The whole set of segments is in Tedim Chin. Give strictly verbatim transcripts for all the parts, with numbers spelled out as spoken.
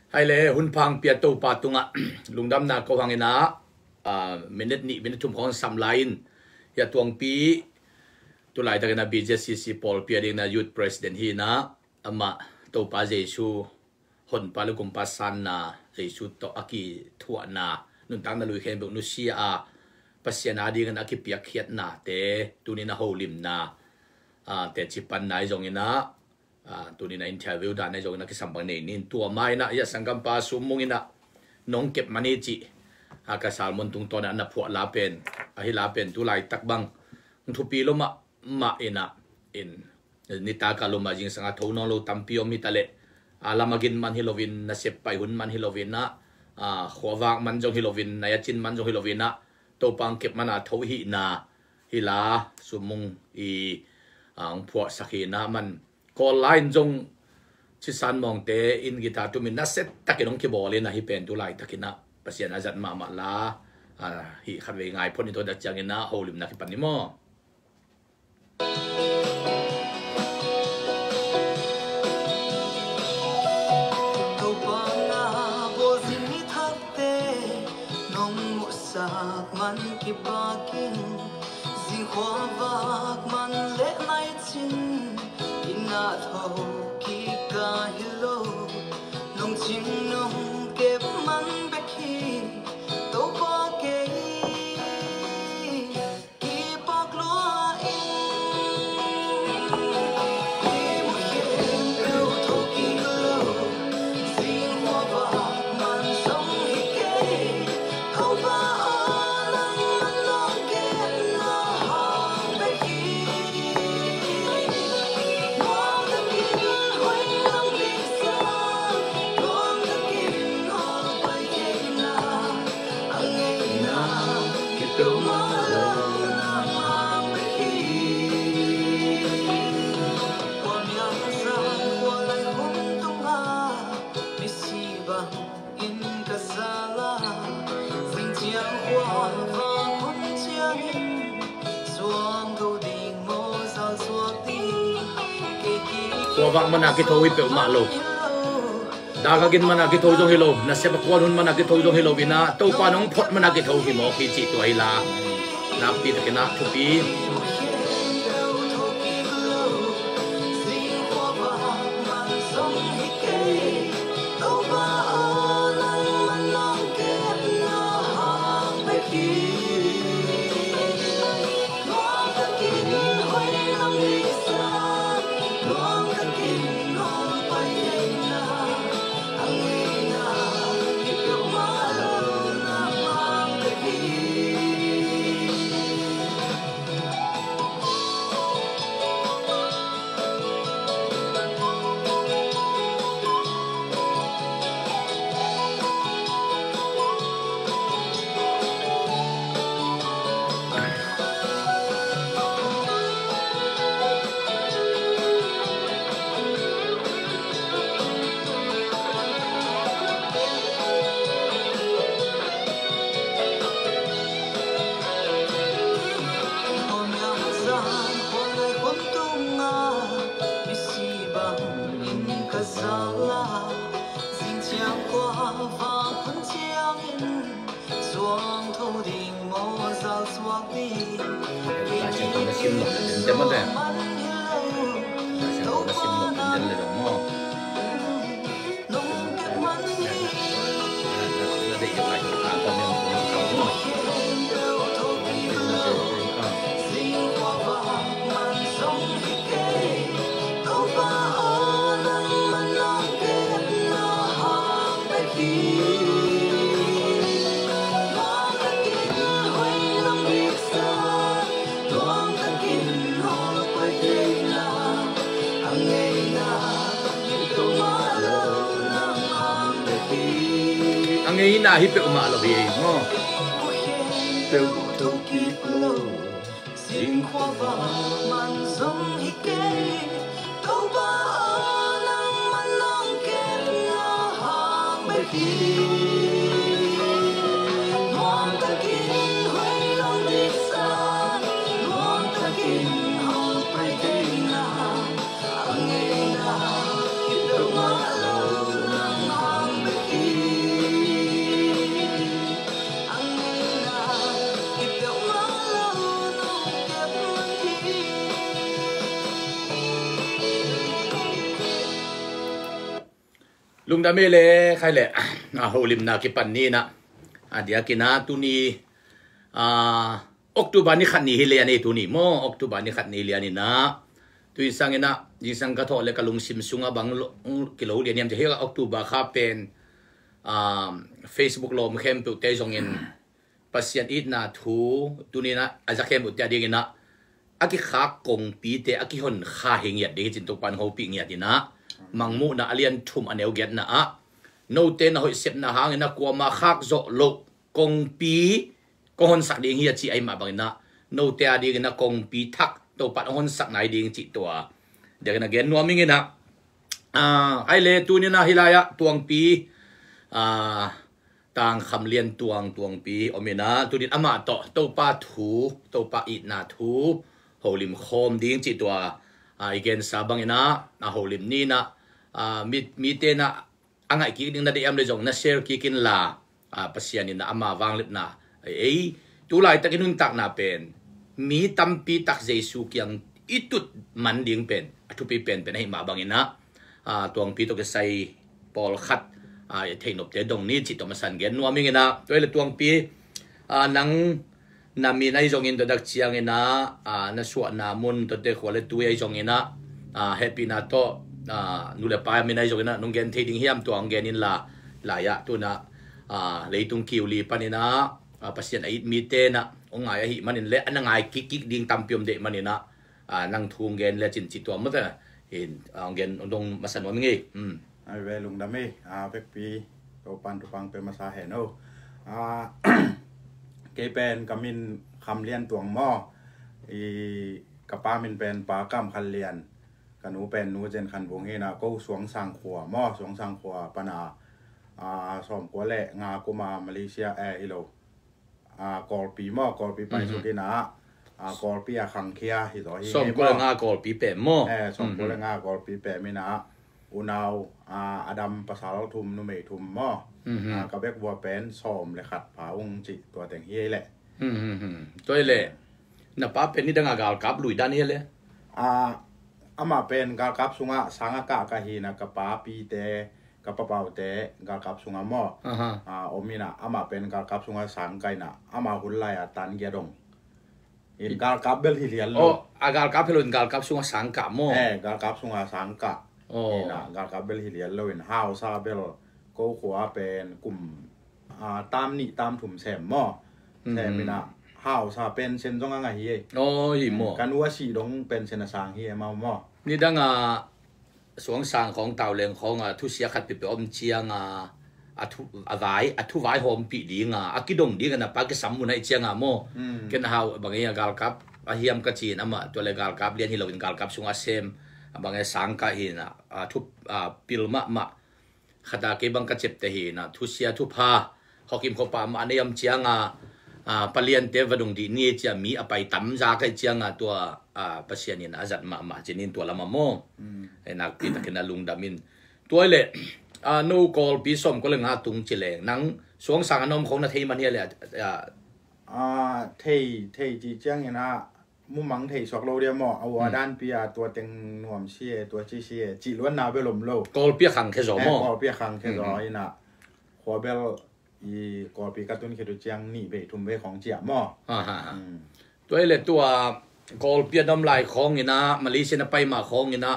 Hai le, hun pha hong pia Topa tungah lungdamna ko hang in ah, ah, minute nih, minute thum khawng sam lai in, hia Tuangpi, tu laitakin ah B J C C pawlpi a dingin ah youth president hi in ah, amah Topa Jesu honpa le kumpa sanna, Jesu tawh a kithuahna, nuntakna lui khempeuh nusia a, Pasian a dingin a kipiakkhiatnate tuni in ah holimna, ah, teci panna ahi zongin ah, ah, tuni in ah interview dan ahi zongin ah kisam bang nei ni in, tua mah in ah, hia sanggampa Sum Mung in ah nong kep man hi cih, ah, ka sermon tungtawn ah na phuah la pen, ahi la pen tu laitak bang thupi lo mahmah in ah, in, nitak a lum a zingsang a tho nawn lo tampi om hi ta leh, a lam a gin man hi loin, nasep pai hun man hi loin ah, ah, khuavak man zong hi loin, nai a cin man zong hi loin ah, Topa hong kep man a tho hihna hi la, Sum Mung i, ah, hong phuahsak hihna man Kawl lai in zong Ci San Mawngte in guitar tumin nasia takin hong kibawl in ah, hih pen tu laitakin ah Pasian a zat mahmah la, ah, hih khatvei ngai phot ni, tua dah ciangin ah holimna kipan ni maw. Topa na bawlzin ni thakte nong muhsak man kibakin, zingkhuavak man le nai cin inn ah tho kik ka hi lo. Nong cing nong kep man bek hi Topa, kei kipak lua ing. Kei muh khempeuh tho kik lo, zingkhuavak man zong hi kei. Topa aw, nangman nong kepna hang bek hi. Nuam takin hoih nong diksa, nuam takin hong pai theihna, a ngeina hi peuhmah lo nang hang bek hi. Khuamial zan khualai hun tungah misi bangin ka zal a, zing ciang khuavak hun ciangin zuang tho ding maw, zal suak ding? Kei kik khuavak man a kitho hi peuhmah lo. Dak a gin man a kitho zong hi lo, nasep a kuan hun man a kitho zong hi lo in ah, Topa nong phot man a kitho hi mawk hi cih tua hi la. Nakpi takin ah thupi. A ngeina hi peuhmah lo hi maw. Peuh tho kik lo. Zingkhuavak man zong hi kei, Topa aw, nangman nong kepna hang bek hi. Nuam takin hoih nong diksa, nuam takin hong pai theihna, a ngeina hi peuhmah lo nang hang bek Lungdam ei le khai le, a holimna kipan ni na. A diakin a tuni, a October ni khat ni hi lian ei tuni maw, October ni khat ni lian ina. Tui sangin a zingsang ka thawh le ka lungsim sunga bang lo- kilo lian hiam ci hi a October kha pen, a Facebook lawm khempeuh te zongin Pasian itna thu tuninah a zakhia muhte a dinginah a kikhak kongpite a kihon kha hi ngiat ding hi cin Topa'n hopih ngiat inah Mangmuhna a lian thum a neu giatna ah note na hoih sepna hangin a kuama khak zawh loh kongpi kong honsak ding hi a ci ahi mah banginah note a dinginah kongpi thak Topa'n hong honsak nai ding cih tua diakin a gen nuam inginah, a, ai le tuninah hilai ah tuangpi, a, Tangkham Lian Tuang tuangpi om inah tunin amah tawh Topa thu, Topa itna thu holim khawm ding cih tua, a, i gensa banginah a holim ninah, a, mi, mite na a ngaih kik ding na deih am le zong na share kik inla, a, Pasian inah ama vangliatna ei, ei tu laitakin nuntakna pen mi tampi tak Jesu kiang i tut man ding pen a thupi penpen ahi mah banginah, a, tuangpi tawh kisai pawlkhat, a, i theihnopte dong ni cih tawh masan gen nuam inginah tua hi le tuangpi, a, nang na min ahi zongin tua dak cianginah, a, na suahna mun tuate khua le tui ahi zonginah, a, hehpihna tawh, a, nu le pa min ahi zonginah nong gen thei ding hiam tua hong gen inla lai ah tunah, a, leitung kiuli paninah, a, Pasian a it mite nah hong ngai ahi manin le a na ngai kikkik ding tampi om deih maninah, a, nang thu hong gen le cin cih tua mawte in, a, hong gen hong dong masa nuam ing ei. Ai ve lungdam ei, a, vekpi Topa'n thupha pe masa hen o. A, kei pen ka min Kham Lian Tuang maw, i ka pa min pen Pa Kam Khan Lian, ka nu pen Nu Zen Khan Vung hinah ko Suangsang khua maw, Suangsang khua pana, a, sawmkua le nga kuma Malaysia, eh, hi lo, a, Kawlpi maw, Kawlpi pai suk inah, a, Kawlpi a khangkhia hi zaw hi ngei maw. Sawmkua le nga Kawlpi pem maw? Eh, sawmkua le nga Kawlpi pem inah unau, a, a dam pasal thum numei thum maw. A, ka bek vua pen sawm le khat pha ung cih tua teng hi ei leh. Tua hi leh na pa pen nidang a galkap lui dan hi le? A, amah pen galkap sungah sang a kah ka hinah ka pa pite ka papaute galkap sungah maw. A, om inah amah pen galkap sungah sang ka inah amah hun lai a tan gia dong in galkap bel hi lian lo. A galkap hi lo in galkap sungah sang kah maw? Eh, galkap sungah sang kah. Inah galkap bel hi lian lo in hausa bel ko khua pen kum, a, tam nih tam thum sem maw. Sem inah hausa pension zong a ngah hi ei. Aw, hi maw? Ka nu a sih dong pension a sang hi ei maw maw? Nidang a Suangsang khawng Tauleng khawng a thusia khat peuhpeuh om cianga a thu a vai a thu vai hawmpih dinga a kidong dinga na pa kisam mun ahi cianga maw? Ken hau bang ei a galkap a hiam ka cin amah tua le galkap lian hi loin galkap sunga sem a bang ei sang kah hinah a thu a pil mahmah khata kei bang ka ciapte hinah thusia thupha Khuakim khuapa mah a nei om cianga, a, paliante va dong dih ni cia mi a pai tam za kai cianga tua, a, Pasian in a zat mahmah cinin tua lama maw. E, nakpi takin a lungdam in. Tua hi leh, a, no Kawlpi sawmkua le nga tung ci leng nang Suangsang a na om khong na thei man hia le, a, a, thei, thei ci ciangin a mumang thei suak lo dia maw, a ua dan pi a tua teng nuam si e, tua ci si e, ci luan na bel om lo. Kawlpi a khang khe zaw maw? Kawlpi a khang khe zaw ina. Khua bel i Kawlpi ka tun khit uh ciang nih vei thum vei khawng ciah maw? Tua hi le tua Kawlpi a na om lai khawng ina, Malaysia na pai mah khawng ina,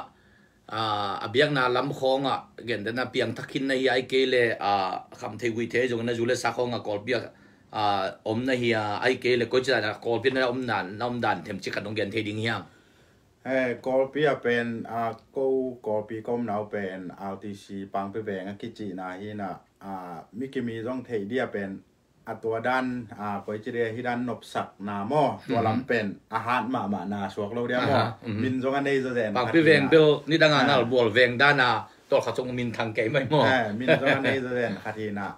a, a biakna lam khawngah gentehna piangthak khin na hi a, ahih kei le, a, khamthei guihthei zong na zu le sa khawngah Kawlpi a, a, om na hi a, ahih kei le koici dan a Kawlpi na om dan, na om dan themcik khat nong gen thei ding hiam? He, Kawlpi a pen, a, ko Kawlpi ka omna uh pen R T C Pangpi veng a kicihna hi na, a, mi kimi zong thei dia pen a tua dan, a, koici dia hi dan nopsakna maw, tua lam pen a hat mahmah na suak lo dia maw? Min zong a nei zawzen. Pangpi veng bel nidang a nal bual veng dan a tawlkhat zong min thang kei mai maw? He, min zong a nei zawzen khat hi na.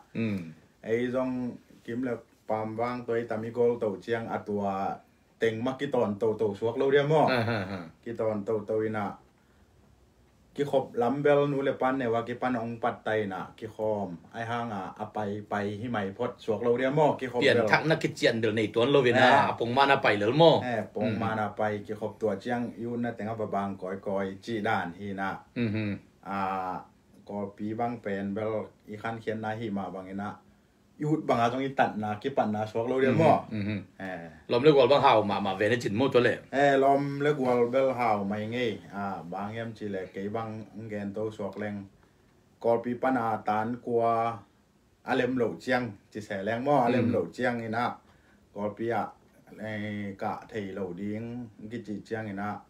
Ei zong kim le pam vang tua i tam i gol to ciang a tua teng mah kitawn toto suak lo dia maw? Kitawn toto ina kikhop lam bel nu le pan neu a kipan ong pat ta ina kikhawm ai hanga a pai pai hi mai phot suak lo dia maw? Kikhop bel pianthakna kician bel nei tuan lo ina a pongman a pai lel maw? Pongman a pai kikhop tua ciang i utna teng a va bang kawikawi cih dan hi na. A, Kawlpi bang pen bel i khankhiatna hi mah bangin ah i ut banga zong i tatna kipatna suak lo dia maw? Mhm, mhm. Eh. Lawm le gual bang hau mahmah ve na cin maw tua le? Eh, lawm le gual bel hau mai ngei. Ah, bang hiam ci le kei bang gen to suak leng. Kawlpi pana tan kua a lem loh ciang ci se leng maw, a lem loh ciang in ah Kawlpi ah, eh, kah thei lo ding kici ciang in ah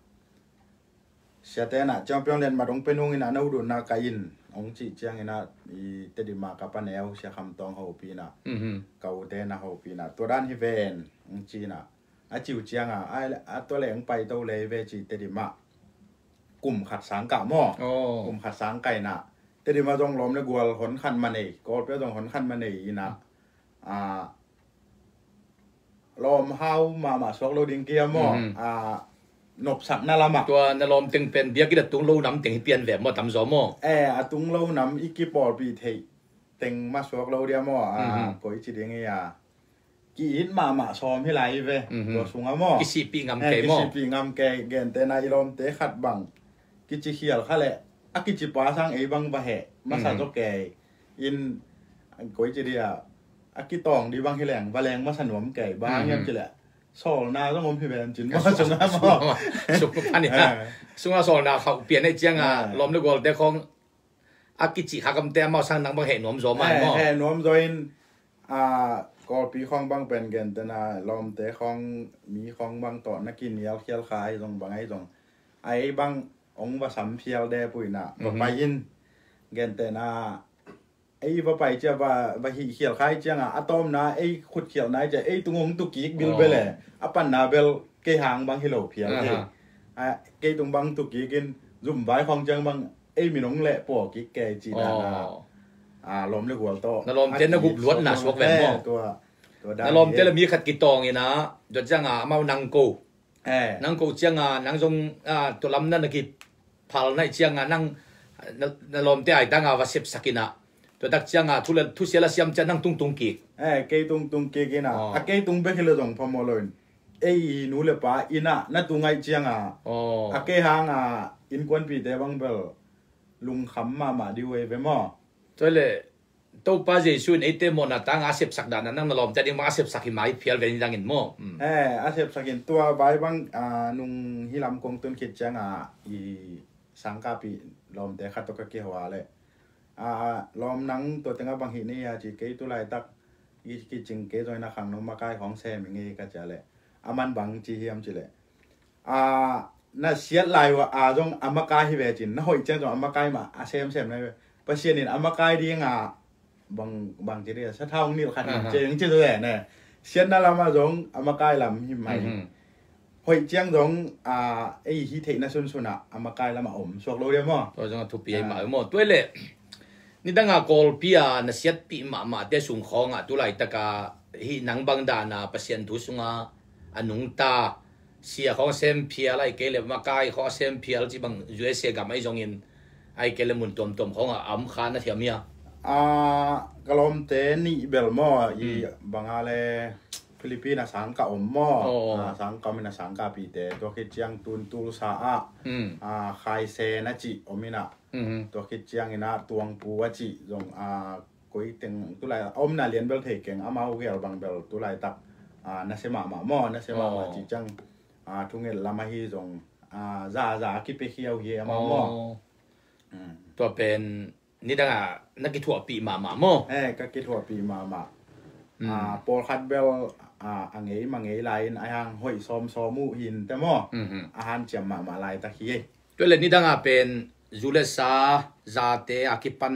siate na ciang piang len ma dong pen hung in ah na udun na ka in hong ci ciang in ah i Tedim a ka paneu Sia Kham Tawng hopina, mhm, ka ute na hopina tua dan hi ven hong ci na a ciu ciang a, a, a tua leng pai to lei ve ci Tedim a kum khat sang kah maw? Oh. Kum khat sang kah in ah Tedim a zong lawm le gual hon khat ma nei, Kawlpi a zong hon khat ma nei in ah, ah, lawm hau mahmah suak lo ding kia maw? Mhm. Ah, nopsakna lamah. Tua na lawm teng pen biakinn a tung lo nam teng hi pian ve maw, tamzaw maw? Eh, a tung lo nam i kipawlpih theih teng mah suak lo dia maw? Ah, mhm, koi ci ding hi a. Ki-it mahmah sawm hi lai hi ve. Mhm. Tua sungah maw? Kisihpih ngam kei maw? Eh, kisihpih ngam kei, gentehna i lawmte khat bang kici khial kha leh a kici pa sang ei bang va heh masa, mhm, zaw kei. In koi ci dia a kitawng di bang hi leng va leng masa nuam kei. Bang hiam ci leh sawlna zong om hi ven cin maw? Sungah maw? Sungah pan hi a. Eh. Sungah sawlna khauh pian ei ciang a, eh, lawm le gualte khawng a kici kha kamte amau sang nang bang heh nuam zaw mai maw? Eh, heh nuam zaw in, ah, Kawlpi khawng bang pen gentehna lawmte khawng mi khawng bang tawh na kinial khial kha ei zong bang ei zong a ei bang hong va sam phial de puina va, mhm, pai in gentehna ei va pai cia va, va hih khial khai cianga a tawmna ei khut khialna ei cia ei tung hong tukik bilbel e. Oh. A panna bel kei hang bang hi lo phial hi. Aha. A, kei tung bang tukik in zum vai khawng ciang bang ei minung leh pawkik kei cih dan a. Oh. A, lawm le gual tawh na lawmte na gup luatna suak ven maw? Eh, tua, tua dan na lawmte hi le mi khat kitawng in a, tua cianga amau nang ko. Eh. Nang ko cianga nang zong, ah, tua lam na na kiphal naih cianga nang na, na lawmte ai tanga va sepsak in a. Tua tak cianga thu le, thusia la siam ciang nang tungtung kik. Eh, kei tungtung kik in a. Oh. A kei tung bek hi le zong phamawh lo in. Ei i nu le pa in a na tung aih cianga. Oh. A kei hanga innkuanpite bang bel lungkham mahmah di uh ei ve maw? Tua le Topa Jesu in eite mawhna tanga a sepsak dana nang na lawmte ding bang a sepsak hi mai phial ve ni dangin maw? Mm. Eh, a sepsak in tua vai bang, ah, nung hi lam kong tun khit cianga i sangkapih lawmte khat tawh ka kihua le. Ah, lawm nang tua tenga bang hi ni a ci kei tu laitak i kicing kei zong in a khang nong makai khawng sem i ngei ka cia le. A man bang ci hiam ci le. A, na siat lai uh a zong a makai hi ve cin, na hoih ciang zong a makai mah a semsem na hi ve. Pasian in a makai dinga bang, bang ci dih a, sathau nilh khat hin ciang ci zo ve ne. Siatna lamah zong a makai lam hi mai. Mhm. Hoih ciang zong, a, ei hi theihna sunsunah a makai lamah om suak lo dia maw? Tua zong a thupi ai mah maw? Tua le nidanga Kawlpi a na siatpih mahmahte sung khawngah tu laitaka hih nang bang dana Pasian thu sunga a nungta sia khawng a sem phial, ai kei le makai khawng a sem phial ci bang U S A gam ai zongin ai kei le mun tuamtuam khawngah a om kha na thiam hia? A, ka lawmte nih bel maw, i banga le Philippine a sangka om maw? Oh. A, sangka om in a sangkapihte tua khit ciang tun Tulsa ah, mm, a, Khaisen a cih om in a. Mhm. Tua khit ciangin a Tuangpu a cih zong, a, koi teng tulai a omna lian bel thei keng amau gel bang bel tulai tak, a, nasia mahmah maw, nasia mahmah cih ciang, a, thunget lam ahi zong, a, za za a kipia khiau hi amau maw? Oh. Mm. Tua pen nidanga na kithuahpih mahmah maw? Eh, ka kithuahpih mahmah. Mm. A, pawlkhat bel, a, a ngei ma ngei lai-in a hang hoih sawmsawm uh hin te maw? Mhm. A hanciam mahmah laitak hi. Tua le nidanga pen zu le sa zate a kipan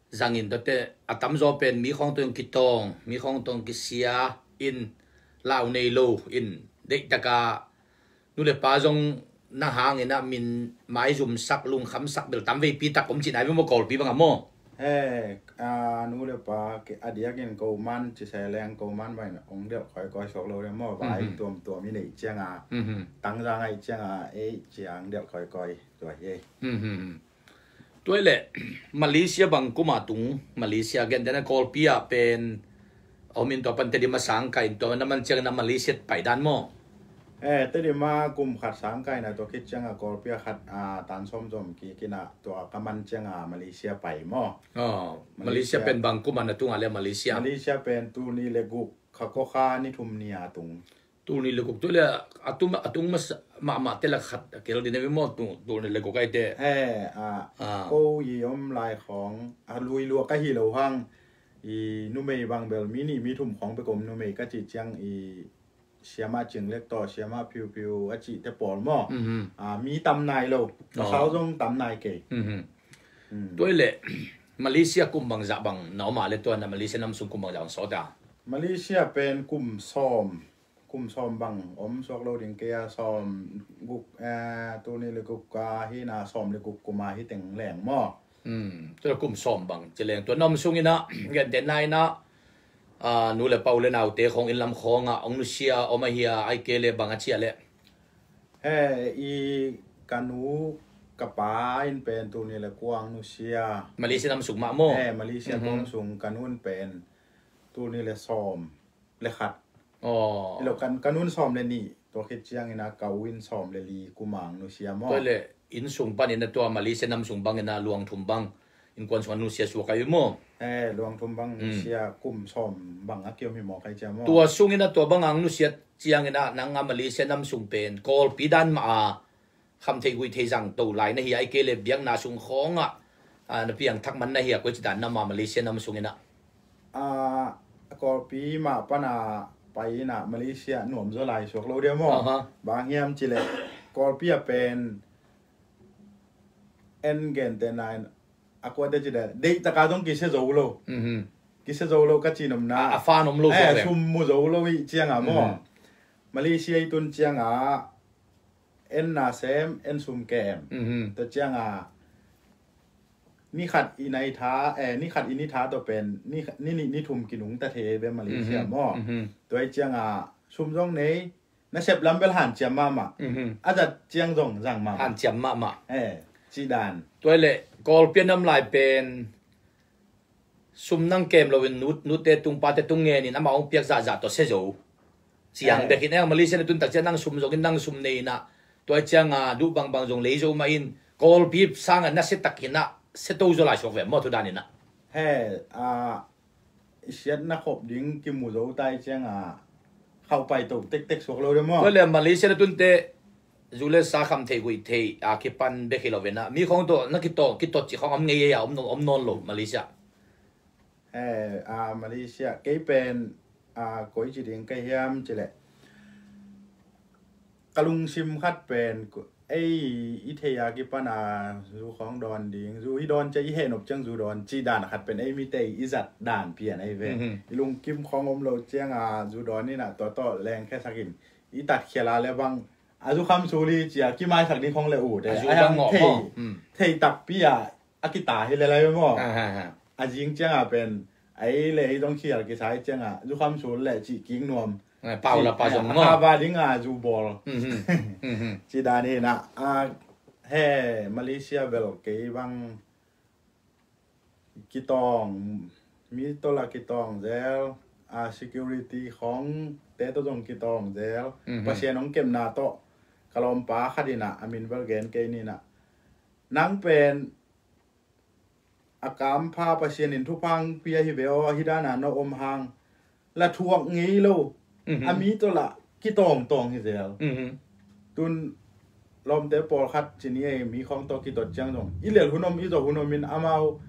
zangin tuate a tamzaw pen mi khawng tawh kitawng, mi khawng tawh kisia in lau nei lo in deihtaka nu le pa zong na hangin a min maizumsak, lungkhamsak bel tam veipi tak om cih nai ve maw, Kawlpi banga maw? He, a, nu le pa a diakin ko man ci se leng ko man bangin ong delh kawikawi suak lo le maw, vai tuamtuam i neih cianga, tangzang aih cianga ei ciang delh kawikawi tua hi. Tua le Malaysia bang kuma tung, Malaysia gentehna Kawlpi ah pen om in tua pan Tedim a sangka in tua na man ciang na Malaysia paidan maw? Eh, Tedim ah kum khat sang kaina tua khit ciangah Kawlpi ah khat, ah, tan sawm zom kik inah tua ka man ciangah Malaysia pai maw. Oh, Malaysia Malaysia pen bang kum a na tung a le Malaysia? Malaysia pen tul nih le guk kha kua kha ni thum ni a tung. Tul nih le guk tu le a tung, a tung masa mahmah te la khat a kel din a maw, tul, tul nih le guk ai te. He, ah, ah, ko i om lai khawng a lui lua ka hi lo hang, i numei bang bel mi nih mi thum khawng bek om numei ka ci ciang i siama Cing Lek tawh siama Piu Piu a cihte pawl maw. Mhm. Ah, mi tam nai lo. Ka sau zong tam nai kei. Mhm. Mm. Tua i le Malaysia kum bang zah bang na om a le tua na Malaysia nam sung kum bang zah bang sawt a? Malaysia pen kum sawm, kum sawm bang om suak lo ding kei a, sawm guk, eh, tul nih le guk ka hi na sawm le guk kum a hi teng leng maw. Hmm, tua kum sawm bang ci leng tua na om sung inah, gentehna inah, ah, nu le pa u le naute khawng inn lam khawngah hong nusia om ahi a, ai kei le bang a ci a le? He, i ka nu ka pa in pen tul nih le kua hong nusia. Malaysia nam sung mah maw? He, Malaysia, mhm, kua hong sung ka nu in pen tul nih le sawm le khat. Oh. Hi lo, kan, ka nu in sawm le nih, tua khit ciangin a ka u in sawm le li kum a hong nusia maw. Tua le inn sung panin a tua Malaysia nam sung bangin a luang thum bang innkuan sung a nusia suak ahi maw. Eh, luang thum bang, mm, nusia kum sawm bang a kiom hi maw kai cia maw. Tua sungin a tua bang a hong nusia ciangin a nang a Malaysia nam sung pen Kawlpi dan mah a kham thei guih thei zang to lai na hi a, ai kei le biakna sung khawngah, ah, na piang thak man na hi a, koi ci dan na ma Malaysia nam sung inah? Ah, Kawlpi mah pana pai inah Malaysia nuam zaw lai suak lo dia maw. Aha. Bang hiam ci le Kawlpi a pen en gentehna in a kuate ci dan deih taka zong kisia zo lo. Mhm. Kisia zo lo ka ci nopna. A, a fa nom lo, eh, suak leng sum mu zo lo i cianga maw. Mhm. Malaysia i tun cianga en na sem, en sum kem. Mhm. Tua cianga ni khat i nai tha, eh, ni khat i ni tha tua pen ni, ni nih ni thum kinungta thei ve Malaysia, mhm, maw. Mhm. Tua i cianga sum zong nei, na sep lam bel hanciam mahmah. Mhm. A zat ciang zong zang mahmah. Hanciam mahmah. Eh, ci dan. Tua i le Kawlpi a nam lai pen sum nang kem loin nu, nute tung pate tung ngenin amah hong piak zahzah tawh sia zo. Ciang, eh, bek in eng Malaysia na tun tak ciang nang sum zongin nang sum nei inah, tua i cianga duh bangbang zong lei zo mah in Kawlpi sangah na sia tak inah sia to zaw lai suak ve maw tu dan inah? He, ah, i siatna khop ding kimu zo tai cianga khauh pai to tektek suak lo de maw. Tua le Malaysia na tunte zu le sa kham thei guih thei a kipan bek hi lo ve na, mi khawng tawh na kitawng kitot cih khawng om ngei a, om, om nawn lo Malaysia. Eh, ah, Malaysia kei pen, ah, koi ci ding ka hiam ci le ka lungsim khat pen ei i thei a kipan a zu khawng dawn ding, zu i dawn cia i heh nop ciang zu dawn cih dan khat pen ei mite i zat dan pian ei ve. Mhm. I lungkim khawng om lo cianga zu dawn inah tua tawh lengkhiasakin i tatkhial a le bang a zu kham sul hi cia kimaisak ding khawng le uh te a zu a bang hiang ngawh thei maw? Hmm. Thei takpi a a kita hi le lai maw. Ah, ha, ha. A zing cianga pen ei le ei zong khial kisai cianga zu kham sul le cih kik nuam. Eh, pau la pa zong maw. A va dinga zu bawl. Mhm. Mhm. Ci dan hi na. A, he, Malaysia bel kei bang kitawng, mi tawh la kitawng zel, a, security khawng te tawh zong kitawng zel. Mhm. Pasian hong kepna tawh ka lawmpa khat inah a min bel gen kei ninah. Nang pen a kampha Pasian in thupha hong pia hi ve aw, ahi dana na om hang la thuak ngei lo. Mhm. A mi tawh la kitawngtawng hi zel. Mhm. Tun lawmte pawlkhat ci ni ei, mi khawng tawh kitot ciang zong i lel hun om, i zawh hun om in amau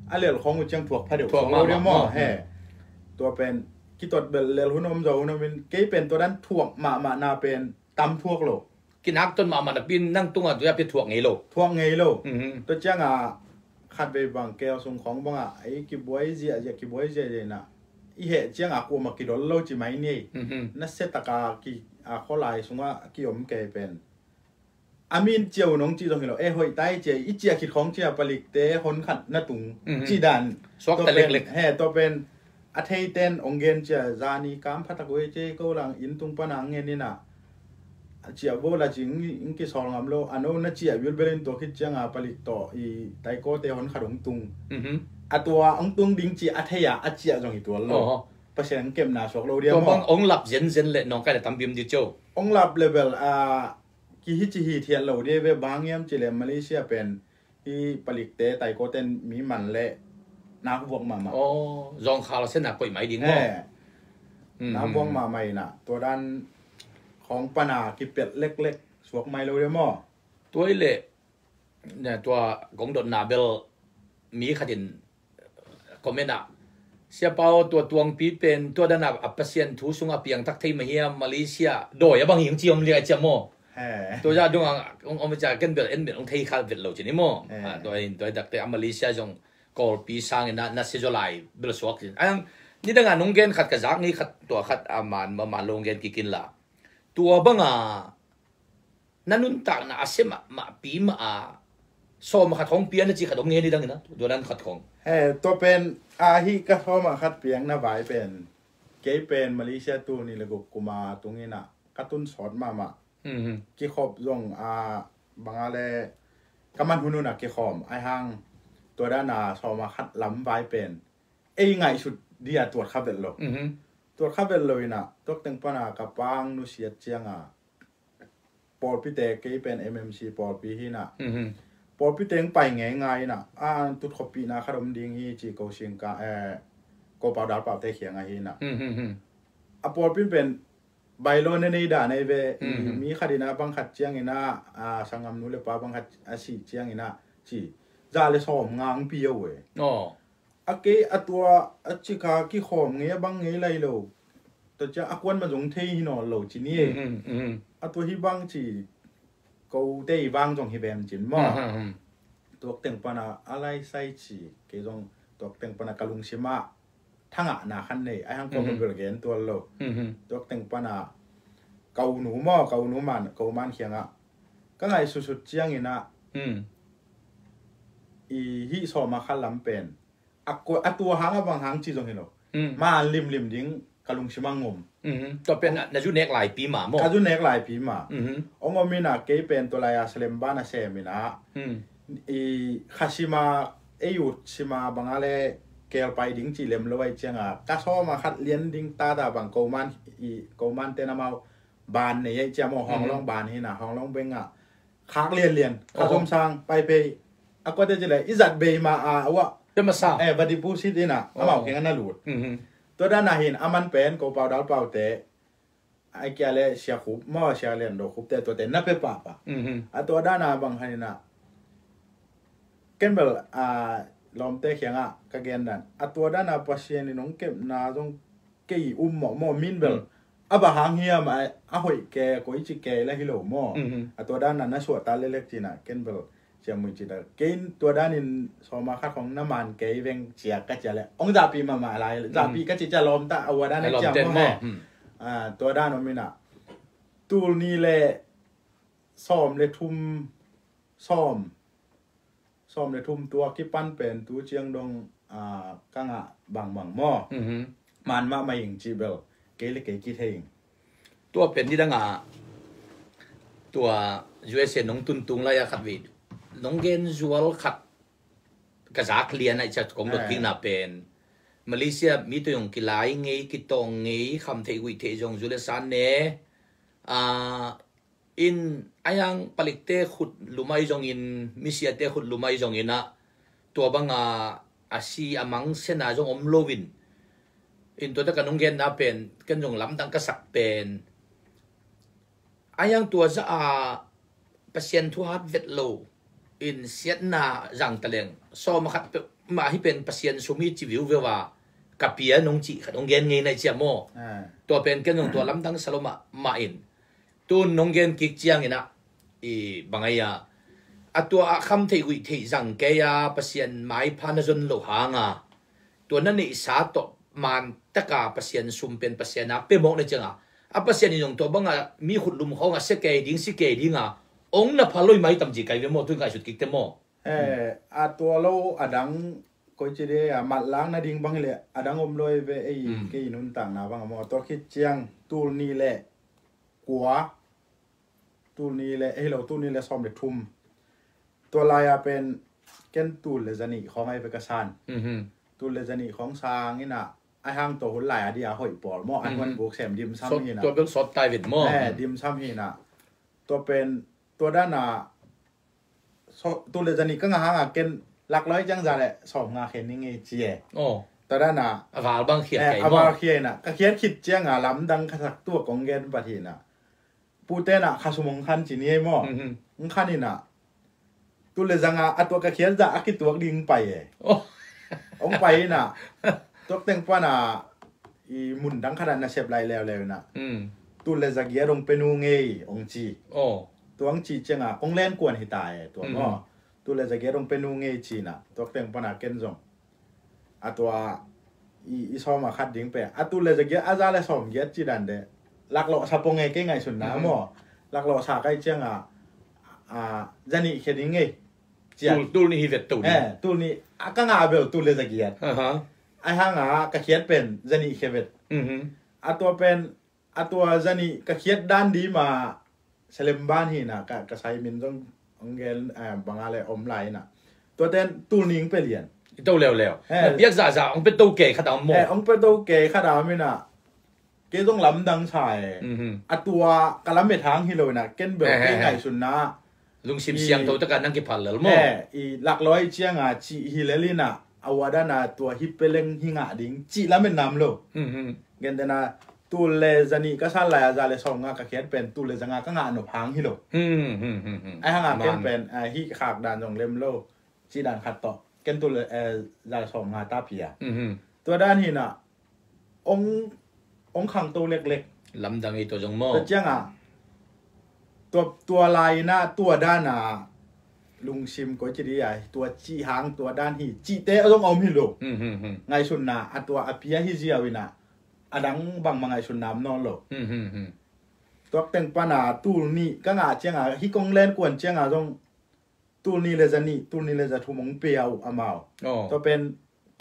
a lel khawng uh ciang thuak pha deuh. Thuak lo mahmah deuh maw, maw. He. Tua pen kitot bel lel hun om, zawh hun om in kei pen tua dan thuak mahmah na pen tam thuak lo. Kinak ton mahmah napi in nang tungah zui a pia thuak ngei lo. Thuak ngei lo. Mhm. Tua ciangah khatvei bang keu sung khawng bangah ei kibuai ziahziah, kibuai ziahziah inah i heh ciangah kuamah kidol lo ci mai ni ei. Mhm. Na sia taka ki, a, khualai sungah kiom kei pen a min ciau nong cih zong hi lo. E hoih tai cia i ciah khit khawng cia palikte hon khat na tung. Mhm. Cih dan. Suakta leklek. He, tua pen a theiten ong gen cia zani kam phatak uh ei cia ko lang inn tung pana ang ngen inah a ciah bo la ci ing, ing kisawl ngam lo, a no na ciah bilbel in tua khit cianga palik tawh i taikote hon khat ong tung. Mhm. A tua ong tung ding ci a thei a, a ciah zong hi tual lo. Oho. Pasian kepna suak lo dia maw? Tua bang ong lap zenzen le nawngkai le tampi om di cio. Ong lap le bel a kihi ci hi thiat lo dia ve, bang hiam ci le Malaysia pen hi palikte taiko ten mi man le nak vuak mahmah. Aw, zawngkhal sena koih mai ding maw? He. Nak vuak mahmah ina tua dan khawng pana kipelh leklek suak mai lo dia maw? Tua i le tua kong dotna bel mi khatin comment ah, Sia Pau, tua tuangpi pen tua dana a Pasian thu sungah piangthak thei mah hiam, Malaysia dawi a bang hi hong ci om liai cia maw? Tua zah dongah hong om cia ken bel en bel hong thei kha vet lo ci ni maw? Tua in tua i takte a Malaysia zong Kawlpi sangin na sia zaw lai bel suak ci. Ang nidangah nong gen khat ka zak ngei khat tua khat a man mama lo gen kikin la. Tua banga na nuntakna a sia mahmahpi mah a sawm a khat khawng pia na ci khat om nge nidangin a tua nan khat khawng. He, tua pen a hi ka sawm a khat piang na vai pen kei pen Malaysia tu ni le guk kuma tungina ka tun sawt mahmah. Kikhop zong a banga le ka man hununa kikhawm ai hang tua dana sawm a khat lam vai pen ei ngaihsut dia tuat kha vet lo. Tuat kha vet lo ina tuak teng pana ka pang nusiat cianga pawlpite kei pen M M C pawlpi hina. Pawlpite pai ngei ngai ina a tut khoppihna khat om ding hi ci ko singka ko pau dal paute khianga hina. A pawlpi pen bailo ne nei da nei ve mi khat ina bang khat ciang ina a sangam nu le pa bang khat a si ciang ina ci za le sawm ngang pi yo ve. A kei a tua a cika kikhawm ngei a bang ngei lai lo. Tua cia a kuan ma zong thei hi naw lo ci ni. A tua hi bang ci ko tei vang zong hi bem cin maw? Tuak teng pana a lai sai ci kei zong tuak teng pana ka lungsima thangah na khan nei ai hang ko bel gen tual lo. Tuak teng pana ka unu maw ka unu man ko man khiangah ka ngaihsutsut ciangina i hih sawm a kha lam pen a tua hang a bang hang ci zong hi lo. Ma limlim ding ka lungsim a ngom. Tua pen na zu nek laipi ma maw? Ka zu nek laipi ma. Ong om ina kei pen tua lai a salem ban a sem ina i kha sima ei ut sima banga le kel pai ding ci lem lo ai cianga ka sawm a khat lian ding tata bang ko man i ko man ten amau ban nei ai cia maw hong long ban hina hong long benga khak lianlian kha zom sang pai pei a kuate ci le i zat bei ma a wa. Te masa. Eh, va deposit ina amau keng ana lut. Tua dana hin aman pen ko pau dal paute ai kia le sia khup maw sia lian do khup te tua te na pe pa pa. A tua dana bang hanina ken bel a lawmte khianga ka gen dan a tua dana Pasian in hong kepna zong kei um mawh mawh min bel a ba hang hiam a hoih ke koi ci ke la hi lo maw? A tua dana na suah ta lelek cina ken bel ciamui cina kein tua danin sawma khat hong na man kei veng cia ka cia le hong zahpi mahmah lai zahpi ka ci cia lawm ta a ua dana cia maw he. Tua dan om ina tul ni le sawm le thum sawm sawm le thum tua kipan pen tu ciang dong ka ngah bangbang maw? Man mahmah ing cih bel kei le kei kithei ing. Tua pen nidanga tua U S A nong tuntung lai a khat vei nong gen zual khat ka zak lian a i cia kong dot kikna pen Malaysia mi to yong kilai ngei kitawng ngei kham theih guih theih zong zu le san ne a in a yang palikte khut lumai zongin misiate khut lumai zongin ah tua banga a si a mang sena zong om loin in tua taka nong genna pen ken zong lamdang ka sak pen a yang tua za a Pasian thu hat vet lo in siatna zang taleng sawm a khat mah hi pen Pasian sum hi ci viu veu a ka pia nong cih khat hong gen ngei nai cia maw? Tua pen ken zong tua lamdang sa lo mah mah in tun nong gen kik ciangin ah i bangai a a tua ah kham theih guih theih zang kei a Pasian maipha na zon lo hanga tua na neihsa tawh man taka Pasian sum pen Pasian a pemawk na cianga a Pasian in zong tua banga mi khutlum khawng a sia kei ding si kei dinga ong na pha loi mai tam ci kai ve maw tun ngaihsut kik te maw? A tua lo a dang koi ci de a matlang na ding bang le a dang om loi ve ei kei nuntakna bang maw tua khit ciang tul ni le kua tul ni le ei lo tul ni le sawm le thum tua lai a pen ken tul le zanih khawng ai ve ka san. Tul le zanih khawng sang ina Ai hang tua hun lai a dia hoih pawl maw, ai huan buk sem dimsam hi na. Tua bel sawt tai vet maw? Eh, dimsam hi na. Tua pen, tua dana, tul le zanih ka ngah hanga ken laklawh ciang za le sawm nga khen ni ngei ci e. Tua dana a val bang khiat kei maw? A val khiat na. Ka khiat khit cianga lamdang khasak tua kong gen pat hi na. Pute na khasum hong khan ci ni ei maw? Hong khan hi na. Tul le zanga a tua ka khiat zah a kituak ding pai e. Hong pai hi na. Tuak teng pana i mun dang khata nasep lai leuleu na. Tul le zagiat hong pe nu ngei hong ci. Tua hong ci cianga kong len kuan hi ta e tua maw? Tul le zagiat hong pe nu ngei ci na. Tuak teng pana ken zong a tua i, i sawm a khat ding pe a tul le zagiat a za le sawm giat ci dan de. Laklawh sa pong e kei ngaihsun na maw? Laklawh sa kai cianga a zanih khe ding ngei. Tul nih hi vet to ni. Eh, tul nih a ka ngah bel tul le zagiat. Ai hanga ka khiat pen zanih khe vet. A tua pen a tua zanih ka khiat dan di ma selem ban hi na ka, ka sai min zong hong gen banga le om lai na. Tua ten tul ning pe lian. I to leuleu. Na piak zahzah hong pe to kei khat a om maw? Eh, hong pe to kei khat a om hi na. Kei zong lamdang sa e. A tua ka lamet hang hi lo na ken bel kei ngaihsun na. Lungsim siangtho taka nang kiphal lel maw? Eh, i laklawh cianga cih hi lel hi na. A ua dana tua hi peleng hi ngah ding cih lamet nam lo. Gen dena tul le zanih ka sal lai a za le sawm nga ka khiat pen tul le zanga ka ngah nop hang hi lo. Ai hanga ken pen a hi khak dan zong lem lo. Ci dan khat tawh ken tul le za le sawm nga ta pia. Tua dan hi na ong ong khangto leklek. Lamdang ei tua zong maw? Tua cianga tua, tua lai na tua dana lungsim koi ci di a tua ci hang tua dan hi cihte a zong a om hi lo. Ngaihsun na a tua a pia hi ziau hi na. A dang bangma ngaihsun nam nawn lo. Tuak teng pana tul nih ka ngah cianga hi kong len kuan cianga zong tul nih le zanih tul nih le zathum hong pia uh amau. Tua pen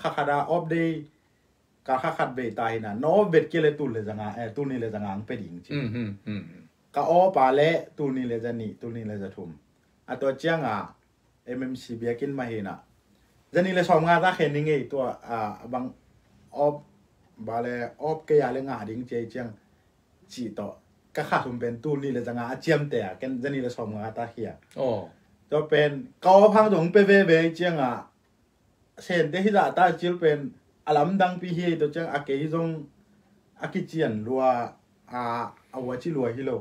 kha khat a off day ka kha khat bei ta hi na no bet kia le tul le zanga eh tul nih le zanga hong pe ding ci. Ka off a le tul nih le zanih tul nih le zathum. A tua cianga M M C biakinn mah hi na. Zanih le sawm nga ta khen ni ngei tua a bang off ba le off kei a le ngah ding ci ei ciang cih tawh ka khasum pen tul nih le zanga a ciamte a ken zanih le sawm nga ta khia. Tua pen ka off hang zong pe veve cianga sente hi zah ta cil pen a lamdang pi hi ei tua ciang a kei zong a kician lua a a ua ci lua hi lo.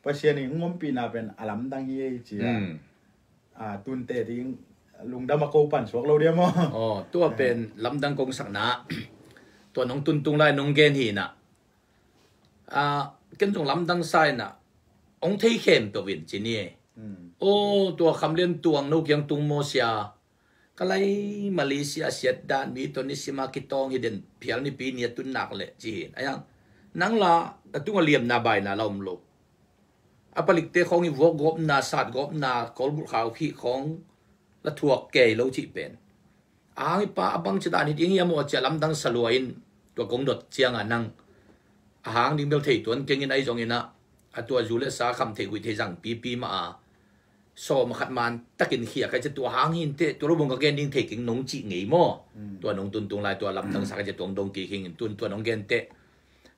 Pasian in ngompihna pen a lamdang hi ei cia. Tunte ding lungdam a ko pan suak lo dia maw? Tua pen lamdang kong sakna tua nong tuntung lai nong gen hi na. Ken zong lamdang sa hi na. Ong thei khempeuh in ci ni. Aw tua kham lian tuang no kiang tung maw sia. Ka lai Malaysia siat dan mi tawh nisima kitawng hi den phial nipi ni a tun nak leh ci hin. Ayang nang la a tunga liamna baina la om lo. A palikte khawng i vuak gawpna sat gawpna kawlbulh khau khih khawng la thuak kei lo cih pen. A hang i pa a bang ci dan hi ding hi a maw a cia lamdang sa lua in tua kong dot cianga nang a hang ding bel thei tuan kengin ahi zongin ah a tua zu le sa kham thei huih thei zang pipi mah a sawm a khat man takin khia kai cia tua hang hin teh tua lo bong ka gen ding thei keng nong cih ngei maw? Tua nong tuntung lai tua lamdang sa kai cia tuang dong kik hing in tun tua nong gen teh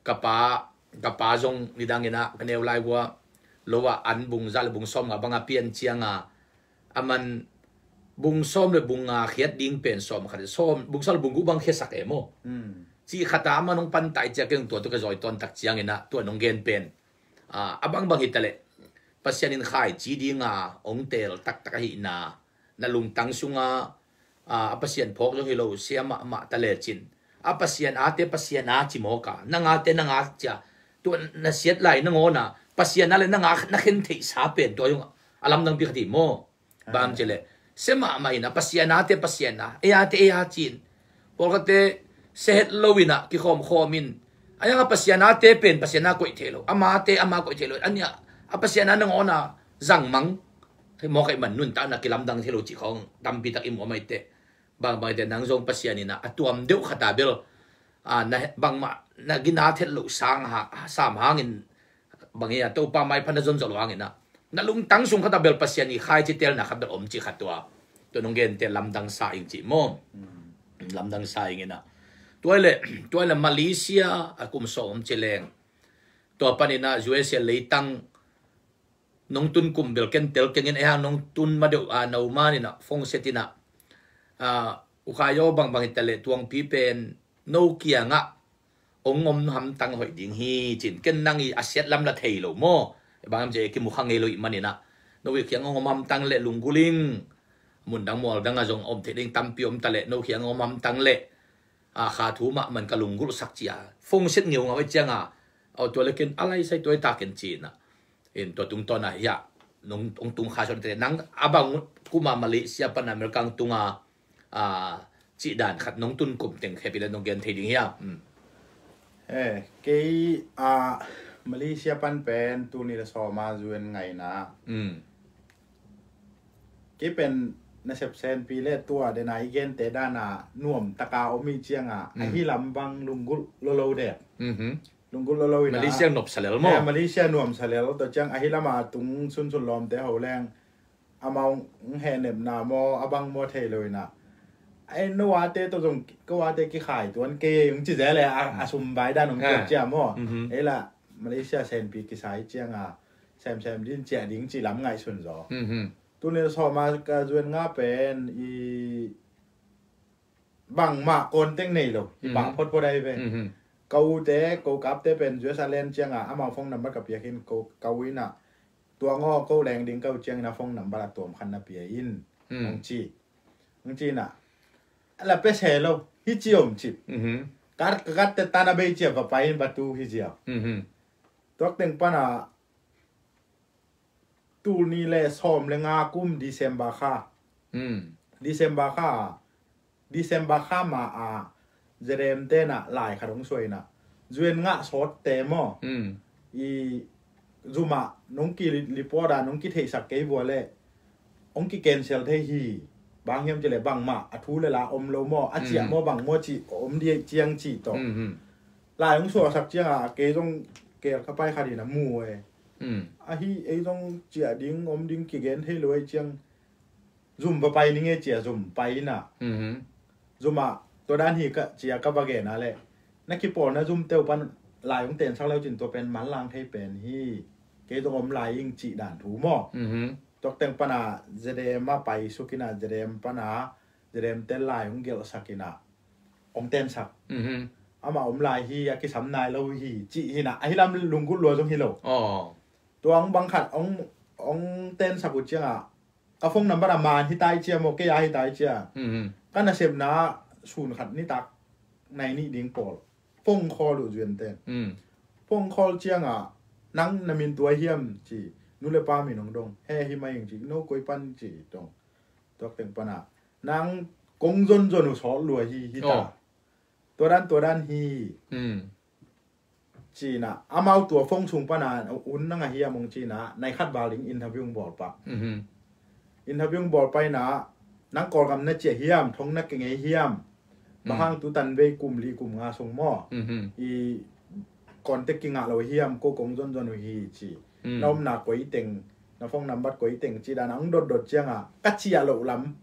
ka pa ka pa zong nidangin ah ka neu lai vua lo ah an bung za le bung sawm nga banga pian cianga a man bung sawm le bung nga khiat ding pen sawm khat sawm bung sawm le bung guh bang khiasak e maw? Cih khata a man hong pantai cia keng tua tu ka zawi tawn tak ciangin ah tua nong gen pen a bangbang hi taleh Pasian in khaici dinga hong teel taktak ahihna na lungtang sunga a Pasian phawk zong hi lo sia mahmah ta lecin a Pasian ate Pasian a ci mawka nang ate nang a cia tua na siat lai nangawn a Pasian a le nang a na khen theihsa pen tua zong a lamdang pi khat hi maw? Bang ci le sia mahmah in a Pasian ate Pasian a ei ate ei a cin pawlkhatte sia het lo in a kikhawmkhawm in a yang a Pasian ate pen Pasian a koih thei lo ama ate ama koih thei lo in a nia a Pasian a nangawn a zangmang mawkaih man nuntakna kilamdang thei lo cih khawng tampi tak i muam aite. Bangbang aite nang zong Pasian in a tuam deuh khata bel bangmah na gina thet loh sang sam hangin bang hi a Topa maipha na zon zawh lo hangin a na lungtang sung khata bel Pasian i khaici telna khat bel om cih khat tua tua nong gente lamdang sa ing cih maw? Lamdang sa ing in a Tua le, tua le Malaysia a kum sawm ci leng. Tua panin ah U S A leitang nong tun kum bel ken tel keng in, ei hang nong tun ma deuh a, no man in ah, phone set in ah, ah, U Khai aw, bangbang hi ta leh tuangpi pen no kiangah ong om hamtang hoih ding hi cin, ken nang i a siat lam la thei lo maw. Bang am ci, kimu kha ngei lo ih manin ah, no i kiang ong om hamtang leh lunggulh ing. Mundang mualdang a zong om thei ding tampi om ta leh, no kiang ong om hamtang leh, a, kha thu mah man ka lunggulh sak ci a, phone set ngeungau ei ciang a, au, tua le ken a lai sai tua i ta ken ci in ah. In tua tungtawn ah hiah nong tung kha suan te, nang a bang kum a Malaysia pan America tung a, a, cih dan khat nong tun kum teng khepin le nong gen thei ding hiam? Kei a Malaysia pan pen tul nih le sawm a U N ngaihna, kei pen nasep senpi le tua dena i gente dana nuam taka om i cianga, ahi lam bang lunggulh lolo dek. Lunggulh lolo ina Malaysia nuam salel maw? Malaysia nuam salel. Tua ciang ahi lama tung sunsun lawmte ho leng amau hehnepna maw, a bang maw thei lo ina, ei, no ate tawh zong ko ate kikhai tuan kei ei, ong ci zel e, a sum bai dan ong cia maw. Ei la Malaysia senpi kisai cianga semsem din cia ding ci lam ngaihsun zaw. Tuni sawma ka U N nga pen i bangmah contact nei lo, i pah photphot ahi ve. Ka ute, ko kapte pen U S a len cianga amau phone number ka piak in, ko, ka u ina, tua ngaw ko leng ding ka u ciangin a phone number a tuam khan na pia in, ong ci. Ong ci ina, a la pia se lo hi ci om cip. Ka, ka katte tana bei cia va pai in va tu hi ziau. Tuak teng pana tul nih le sawm le nga kum December kha. December kha, December kha ma a Z M tena lai khat ong suaina, U N ngah sawtte maw, i zuma nong ki report a nong kitheihsak kei vua le ong ki cancel thei hi. Bang hiam ci le bangmah a thu le la om lo maw, a ciah maw bang maw ci om di ciang ci tawh. Lai ong suahsak cianga kei zong kel ka pai khat in a mu e. Ahi ei zong ciah ding om ding kigen thei lo ei ciang, zum va pai ning e cia zum pai ina. Zuma tua dan hi ka cia ka va gen a le, na kipawlna zum teu pan lai ong tensak leu cin tua pen manlang thei pen hi. Kei zong om lai ing cih dan thu maw. Tuak teng pana Z M a pai suk ina, Z M pana Z M te lai ong gelhsak ina ong tensak. Ama om lai hi, a kisam nai lo hi cih hina, ahi lam lunggulh lua zong hi lo. Tua ong bang khat ong, ong tensak uh cianga ka phone number a man hi tai cia maw, kei a hi tai cia. Ka nasepna sun khat nitak nai nih ding pawl phone call uh U N ten. Phone call cianga nang na min tua hiam ci, nu le pa min ong dong, he hi mai ing ci, no koi pan ci dong. Tuak teng pana nang kong zonzon uh sawt lua hi, hi ta. Tua dan, tua dan hi. Cina amau tua phone sung pana un nang a hiam ong cina, nai khat val ding interview ong bawl pah. Interview ong bawl pah ina, nang Kawlgam na ciah hiam, thong na kengei hiam? Bang hang tu tan vei kum li kum nga sung maw, i contact kingah lo hiam, ko kong zonzon uh hi ci. Na omna koi teng, na phone number koi teng ci dan a ong dotdot cianga ka ciah loh lam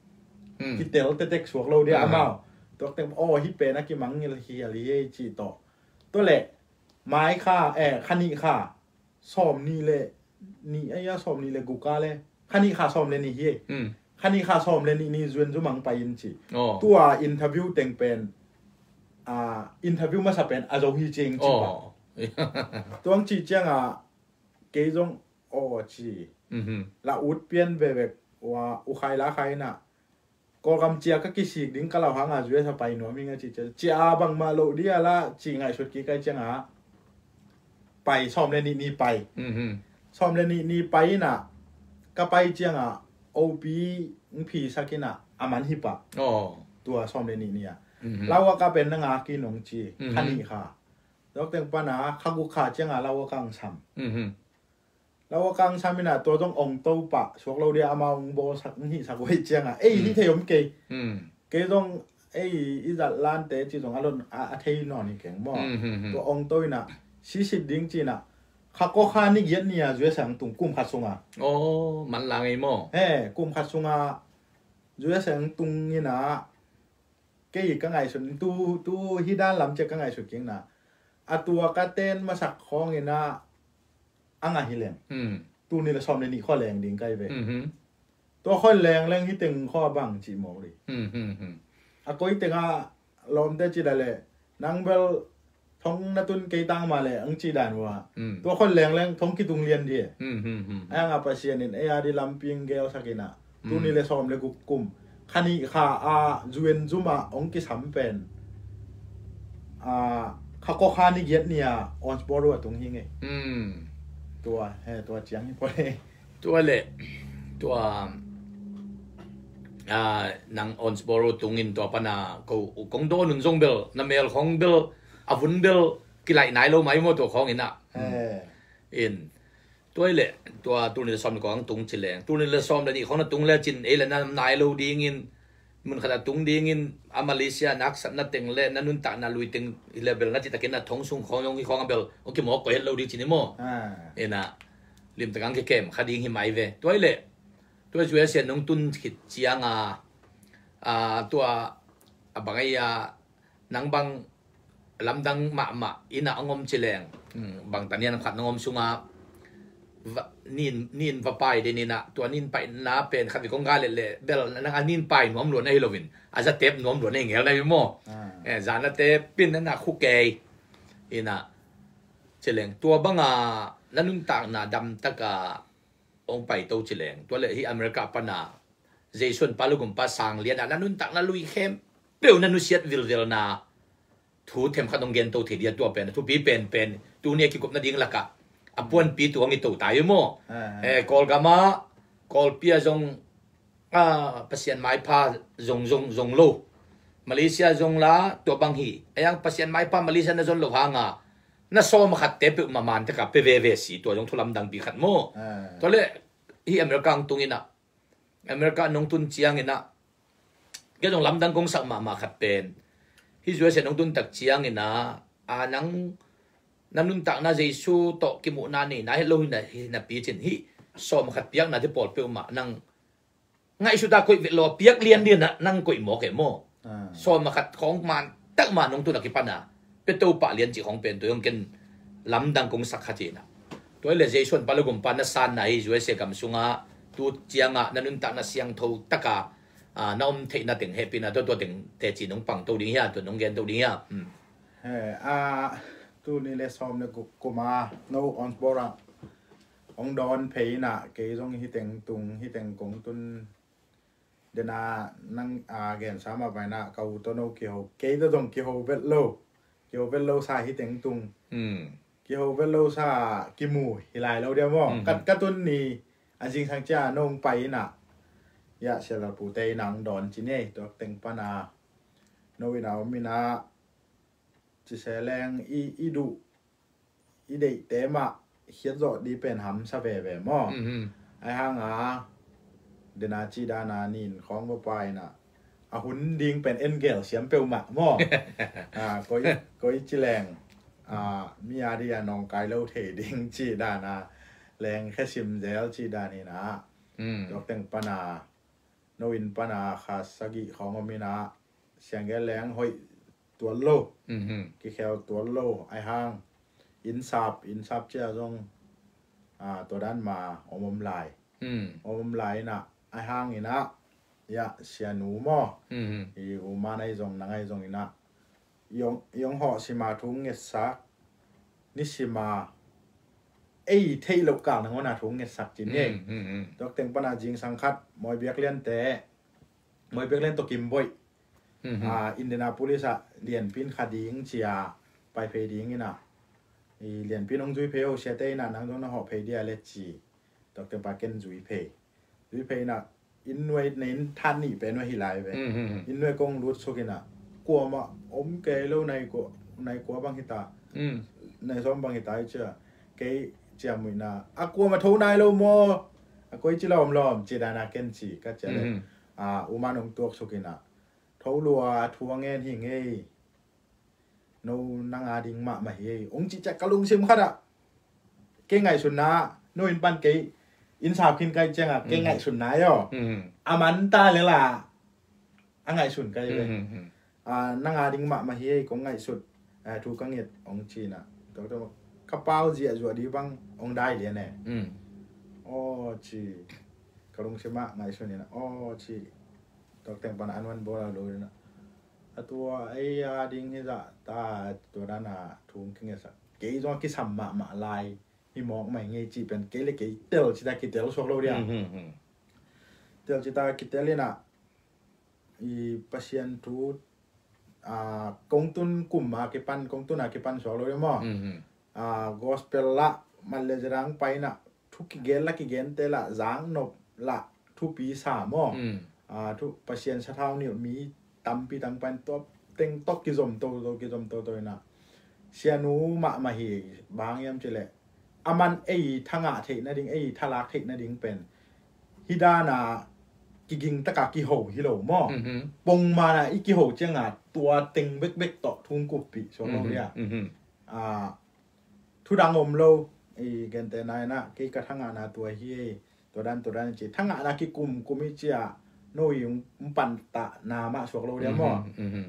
kitel tetek suak lo dia amau. Tuak teng aw, hi pen a kimangngilh hial hi ei ci tawh. Tua le mai kha, eh, kha nih kha sawm nih le nih, ai a, sawm nih le guk a le kha nih kha sawm le nih hi ei. Kha nih kha sawm le nih ni U N zumang pai in ci. Tua interview teng pen, ah, interview masa pen a zo hi cing ci pa. Tuang ci cianga kei zong aw ci. La ut pian vevek ua, U Khai la Khai ina, Kawlgam cia ka kisik ding ka lo hanga U S a pai nuam ing a ci cia, cia bangmah lo dia la ci ngaihsut kik ai cianga pai, sawm le nih ni pai. Sawm le nih ni pai ina ka pai cianga opi ng phisak ina a man hi pah. Tua sawm le nih ni a lau a ka pen na ngak in ong ci. Kha nih kha. Tuak teng pana kha guk kha cianga lau a kang sam. Lau a kang sam ina tua zong ong to pah suak lo dia, amau ong bawlsak, ong hihsak uh hi cianga ei hi thei om kei. Kei zong ei i zat lante ci zong a lon a, a thei nawn hi keng maw. Tua ong to ina sisit ding cina kha ko kha ni giat ni a U S a ong tung kum khat sunga. Aw, manlang ei maw. He, kum khat sunga U S a ong tung ina kei ka ngaihsun tu, tu hi dan lam ciah ka ngaihsun kik na. A tua ka ten masak khawng in a, a ngah hi leng. Hmm. Tul nih le sawm le nih khua leng ding kai ve. Hmm, hmm. Tua khua leng leng hi teng khua bang ci mawk li. Hmm, hmm, hmm. A koi teng a lawmte ci da le, nang bel thong na tun kei tang ma le ang ci dan ua. Hmm. Tua khua leng leng thong kitung lian di. Hmm, hmm, hmm. A yang a Pasian in ei a di lampi ang gel sak in a. Tul nih le sawm le guk kum. Kha nih kha a U N zum a ong kisam pen. A, kha kua kha ni giat ni a Owensboro a tung hi ngei. Hmm. Tua, he, tua ciang hi pua le. Tua le, tua, a, nang Owensboro tungin tua pana ko, kong dawn un zong bel, na mel khong bel, a vun bel, kilaih nai lo mai maw tua khawng in a. He. In, tua le, tua tul nih le sawm le kua ang tung ci leng. Tul nih le sawm le nih khawng na tung le cin, ei le na nai lo dingin, mun khat a tung dingin, a Malaysia na haksatna teng le, na nuntakna lui teng hi le bel na citakin a thong sung khawng hi khawng a bel, ong kimawk koi het lo ding cin hi maw. Ah. In a, limtak ang kikem kha ding hi mai ve. Tua le, tua U S A nong tun khit ciang a, a, tua, a bang ei a, nang bang lamdang mahmah in a ong om ci leng. Hmm, bang tanian khat nong om sung a va, nin, nin va pai den in a, tua nin paina pen khat vei kong ga le le, bel nang a nin pai nuam luan ahi lo in, a za tep nuam luan ahi ngel na hi maw. Ah. Eh, za na tep pin na na khu kei. In a, ci leng, tua bang a, na nuntakna dam tak a, ong pai to ci leng. Tua le hi America pana Jesu in pa lugum pa sang lian a na nuntakna lui khempeuh na nusiat vilvel na thu themkhat ong gen to thei dia tua pen. Thupi pen pen. Tu nia kikupna ding laka. A puanpi tu ang i to tai maw. Ah, ah. Eh, Kawlgam a, Kawlpi a zong, a, Pasian maipha zong, zong, zong lo. Malaysia zong la, tua bang hi. A yang Pasian maipha Malaysia na zon lo hang a. Na sawm khat te peuh maman te ka pe veve si tua zong thu lamdang pi khat maw. Ah. Tua le hi America ang tung in a. America nong tun ciang in a. Kei zong lamdang kong sak mahmah khat pen. Hi U S A nong tun tak ciang in a. A nang na nuntakna Jesu tawh kimuhna nei na het lo hi na, hi na pi cin hi. Sawm khat piakna te pawl peuh mah nang ngaihsut a koih vet lo a piak lian lian a nang koih mawk e maw. Ah. Sawm a khat khawng man tak ma nong tun a kipan a pe to pah lian cih khawng pen tua hong ken lamdang kong sak kha cih na. Tua hi le Jesu in pa lugum pa na sanna hi U S A gam sung a tu ciang a na nuntakna siangtho tak a, a, na om theihna teng hehpihna tua tua teng teci nong pang to ding hia, tua nong gen to ding hia. Hmm. He, a, tul nih le sawm le guk kum a no Owensboro a ong dawn phei in a, kei zong hi teng tung, hi teng kong tun den a nang, a, gensa mah pai in a, ka u tawh no kiho, kei tawh zong kiho vet lo, kiho vet lo sa hi teng tung. Hmm. Kiho vet lo sa kimu hi lai lo dia maw. Hmm. Ka, ka tun ni a zingsang cia no ong pai in a, ya, Sia Lal Pu te in a ong dawn ci nei, tua teng pan a no in a om in a, ci se leng i, i duh, i deihte mah khiat zawh ding pen hamsa veve maw. Mhm. Ai hang a, den a ci dan a nin khawng va pai in a, a hun ding pen en gel siam peuhmah maw. A, koi, koi ci leng, a, mi a di a nawngkai lo thei ding ci dan a, leng khe sim zel ci dan in a. Mm. Tua teng pan a, no inn pan a kha sagih khawng om in a, siang gen leng hoih tual lo. Mhm. Kikhel tual lo, ai hang inn sap, inn sap cia zong, a, tua dan ma om om lai. Mm. Om om lai in a, ai hang in a, ya, sianu maw. Mhm. I u man ai zong, nang ai zong in a, i ong, i ong hawh sima thu ngetsak, ni sima, ei theih loh kal nangawn a thu ngetsak cin ngei. Mm, mm, mm. Tua teng pan a zingsang khat, Mawi Biak Lian te, Mawi Biak Lian tawh Kim Boih. Mhm. A, Indianapolis ah Lianpi in kha ding cia pai phei ding in a. I Lianpi in hong zui phei o, siate in a nang zong na hawh phei dia le ci. Tua teng pa ken zui phei. Zui phei in a, inn nuai na inn than nih pen nuai hi lai ve. Mhm, mhm. Inn nuai kong lut suk in a, kuamah om kei lo, nai kua, nai kua bang hi ta. Mm. Nai sawm bang hi ta i cia. Kei cia muih na. A kuamah tho nai lo maw. A koi ci lawm lawm, ci dan a ken ci, ka cia le. Mhm. A, u man hong tuak suk in a. Tho lua, a thu a ngen hi ngei. No nang a ding mahmah hi ei. Ong cih ciah ka lungsim khat ah. Kei ngaihsunna, no inn pan kei, inn sap khin kai ciang a, kei ngaihsunna aw. Mm. A man ta le la, a ngaihsun kai ve. Mm, mm, mm. a, nang a ding mahmah hi ei, kong ngaihsut, a, thu ka nget, hong ci-in ah. Tua, tua, ka pau ziahzuah ding bang hong dai lian e. Mm. Aw ci, ka lungsim ah ngaihsun in ah, aw ci. Tuak teng pan a nuan bawl a lo in ah, a tua ei a ding hi zah ta, tua dan a thu hong kingetsak. Kei zong a kisam mahmah lai hi mawk mai ngei cih pen kei le kei tel cita kitel suak lo dia. Mhm, mhm. Tel cita kitel in ah, i Pasian thu, a, kong tun kum a kipan, kong tun a kipan suak lo dia maw. Mhm. A, gospel lah, man le zedang pai in ah, thu kigen lah, kigente lah, zangnop lah, thupi sa maw. Mm. A, thu Pasian sathau nilh mi tampi tang pan tua teng tawh kizom toto, kizom toto in ah, sianu mahmah hi, bang hiam cih leh, a man ei thangah theih nading, ei thalak theih nading pen, hi dan a kiging taka kiho hi lo maw. Mhm. Pongman a i kiho ciang a tua teng bekbek tawh thu hong kuppih suak lo dia. Mhm. A, thu dang om lo, i gente nai in ah, kei ka thangahna tua hi ei, tua dan, tua dan ci. Thangahna kikum kum i ci a, no i hong, hong pantahna mah suak lo dia maw. Mhm, mhm.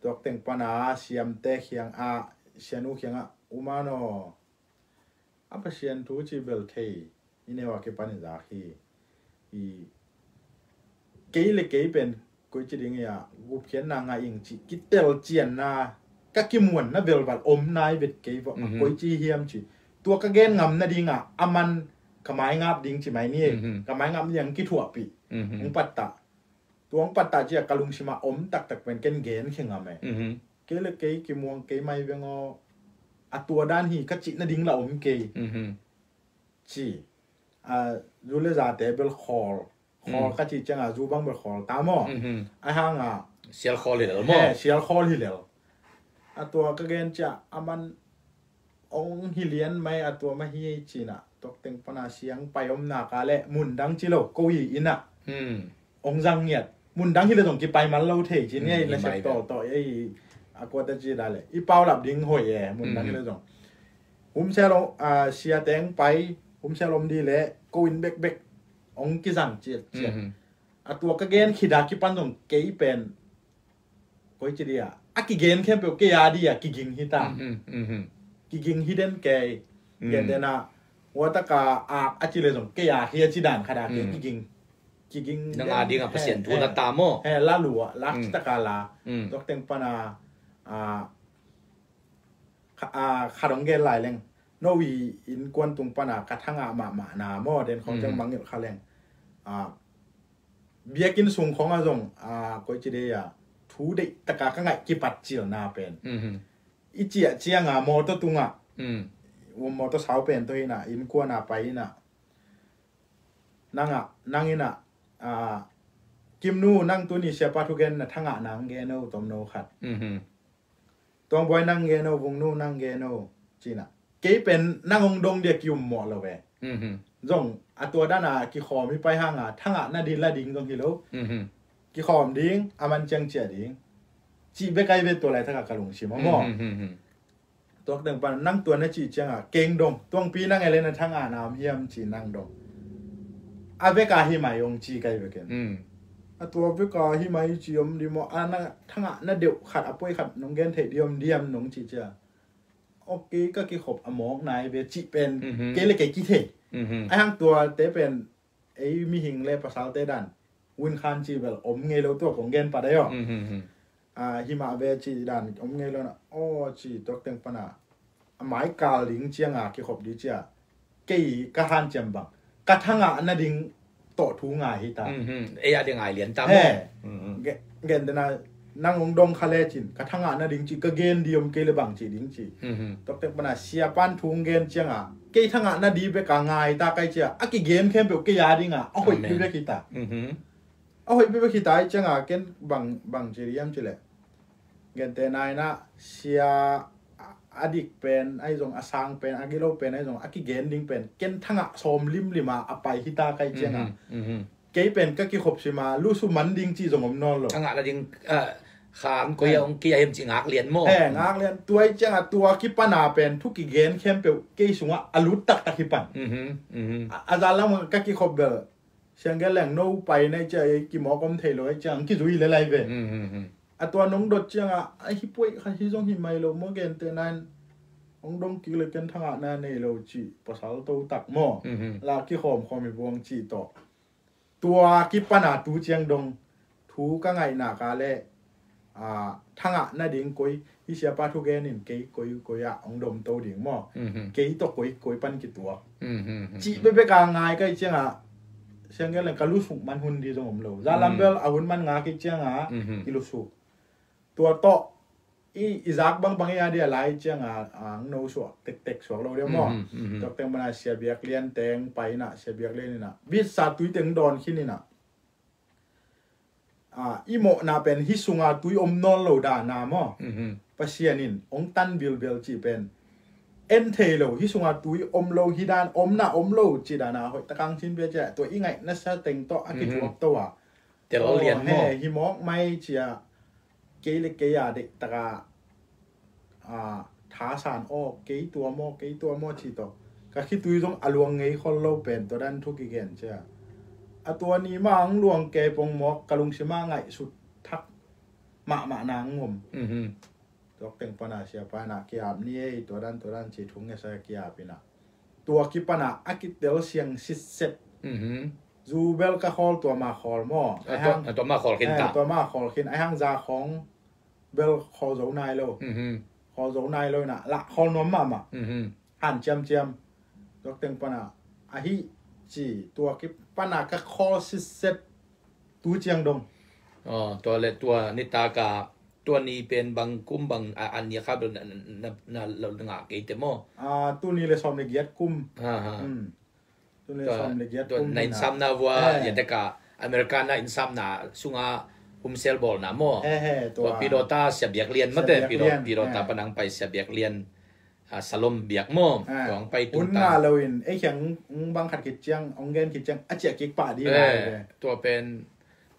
Tuak teng pan a siamte kiang ah, sianu kiang ah, U Man aw, a Pasian thu cih bel thei, i neu a kipan i zak hi. I kei le kei pen koi ci ding ia, gupkhiatna ngah ing ci, kitel cianna, ka kimuanna velval om nai vet kei vawh. Mhm. Koi ci hiam ci, tua ka gen ngam nading a, a man ka maingap ding ci mai ni. Mhm. Ka maingap ding kithuahpih. Mhm. Hong pattah. Tua hong pattah ci a ka lungsim a om taktak pen ken gen khe ngam e. Mhm. Kei le kei kimuang kei mai veng aw, a tua dan hi ka cih nading lah om kei. Mhm. Ci. A, zu le zate bel khawl. Khawl. Mm. Ka cih ciang a, zu bang bel khawl ta maw. Mhm. A hang a, sial khawl hi lel maw. He, sial khawl hi lel. A tua ka gen ci a, a man hong hi lian mai, a tua mah hi ei ci in ah, tuak teng pan a siang pai om nak a le, mun dang ci lo, ko i inn ah. Mm. Hong zang ngiat. Mun dang hi le zong kipai man lo thei ci ni ei, mm, na sep tawh tawh ei, a kuat a ci da le. I paulap ding hoih e, mun dang hi le zong. Humsel om, a, siate hong pai, humsel om di le, ko inn bekbek hong kizang ciatciat. Mhm. A tua ka gen khit a kipan zong kei pen, koi ci dia, a kigen khempeuh kei a dia kiging hi ta. Mhm, mhm. Kiging hi den kei. Mm. Gen den a, ua taka a, a ci le zong kei a hi a ci dan khat a kei. Mm. Kiging. Kiging nang a ding a Pasian thu la ta maw. He, la lua, la ci taka la. Mm. Tuak teng pan a, a, kha-, a, khat hong gen lai leng. No i innkuan tung pan a ka thangah mahmah na maw, den khong ciang mangngilh kha leng. A, biakinn sung khong a zong, a, koi ci dia, thu deih taka ka ngaih kipatcilna pen. Mhm. I ciah ciang a mawtaw tungah. Mm. Mawtaw sau pen tawh hi in ah, innkuan a pai in ah. Nang ah, nang in ah, a, Kimnu, nang tuni siapa thugen na thangah nang gen o, tomno khat. Mhm. Tuangbuai nang gen o, Vungnu nang gen o, ci in ah. Kei pen nang hong dong dia ki-um mawh lo ve. Mhm. Zong a tua dan a kikhawm hi pai hang a, thangah na ding la ding zong hi lo. Mhm. Kikhawm ding, a man ciang ciah ding. Cih bek ai ve tua laitak a ka lungsim a maw. Mhm, mhm, mhm. Tuak teng pan nang tua na cih ciang a, keng dong, tuangpi nang e le na thangah na om hiam ci nang dong. A vek a hi mai ong ci kai ve ken. Mm. A tua vek a hi mai ci om di maw, a na thangah na deuh khat, a poi khat nong gen theih di om diam nong cih ciang. Ok, ka kikhop a mawk nai ve cih pen, mhm, kei le kei kithei. Mhm. A hang tuate pen, ei mihing le pasalte dan, win khan cih bel om ngei lo tua kong gen pat ai aw. Mhm, mhm. A, hi mah ve cih dan om ngei lo na, aw cih tuak teng pan a, a mai kal ding ciang a kikhop di ciang. Kei ka hanciam bang, ka thangah na ding tawh thu ngai hi ta. Mhm. Ei a ding ngai lian ta maw. He. Mhm. Ge-, gen dena nang hong dong kha le cin, ka thangah na ding ci, ka gen di om kei le bang ci ding ci. Mhm. Tuak teng pan a siapan thu hong gen ciang a, kei thangah na di bek a ngai ta kai cia, a kigen khempeuh kei a ding a, a hoih pi bek hi ta. Mhm. A hoih pi bek hi ta i ciang a, ken bang, bang ci diam ci le. Gente nai na sia a, a dik pen ai zong, a sang pen, a gilo pen ai zong, a kigen ding pen ken thangah sawm limlim a, a pai hi ta kai ciang a. Mhm, mhm. Kei pen ka kikhop sim a, lusu man ding ci zong om nawn lo. Thangah na ding, a, khan koi a ong kei a hiam ci ngak lian maw. He, ngak lian. Tua i ciang a, tua kipan a pen thu kigen khempeuh kei sungah a lut taktak hi pan. Mhm, mhm. A, a zan lam ka kikhop bel. Siang gen leng no pai na i cia, ei kimawk om thei lo i cia, ang kizui le lai ve. Mhm, mhm. a tua nong dot ciangah a hi puai kha hi zong hi mai lo maw, gentehna in hong dong kik le ken thangahna nei lo cih pasal to tak maw. Mhm. La kikhawmkhawm hi buang cih tawh. Tua kipana tu ciang dong thu ka ngaihna ka le, a, thangah nading koi, hi siapa thugen in kei koi koi ah hong domto ding maw. Mhm. Kei tawh koi koi pan kituak. Mhm. Cih bekbek a ngai ka hih ciangah siang gen leng ka lusuk man hun ding zong om lo. Za lam bel a hun man nga kei ciangah i lusuk. Tua tawh i, i zak bangbang i a dia lai ciangah ang no suak tektek suak lo dia maw. Mhm, mhm. Tua teng mana Sia Biak Lian teng pai na, Sia Biak Lian ina bitsa tui teng dawn khin ina, a, i mawhna pen hi sunga tui om nawn lo dahna maw. Mhm. Pasian in hong tan bilbel cih pen en thei lo, hi sunga tui om lo, hi dan omna om lo cih dahna hoih takang cin bia ciah tua i ngaih nasa teng tawh a kithuak to a. Tel lian maw. He, hi mawk mai ciah kei le kei a deih taka, a, thasan aw, kei tua maw, kei tua maw ci tawh ka khitui zong a luang ngei khol lo pen tua dan thu kigen cia. A tua ni mah ang luang kei pong mawk ka lungsima ngaihsut thak mahmah nang ngom. Mhm. Tuak teng pana siapa na kiap ni ei, tua dan, tua dan ci thung nge sa kiap ina. Tua kipana a kitel siang sitset. Mhm. Zu bel ka khawl tua ma khawl maw. A tua, a tua ma khawl khin ta. Tua ma khawl khin. Ai hang za khong bel khawl zo nai lo. Mhm. Khawl zo nai lo ina la khawl nuam mahmah. Mhm. Han ciamciam. Tuak teng pana ahi ci tua kipana ka khawl sitset tu ciang dong. Tua le tua nitaka tua ni pen bang kum bang a, a nia kha bel na, na, na lo ngah kei te maw. Tu ni le sawm le giat kum. Tun le sawm le giat kum na insamna vua, ya teka America na insamna sunga humsel bawlna maw. Tua pilota sia biak lian mate, pilota panang pai sia biak lian, a, salom biak maw. Tua ang pai tun ta. Hun nga lo in ei khiang bang khat khit ciang ong gen khit ciang a ciah kik pah di lai. Tua pen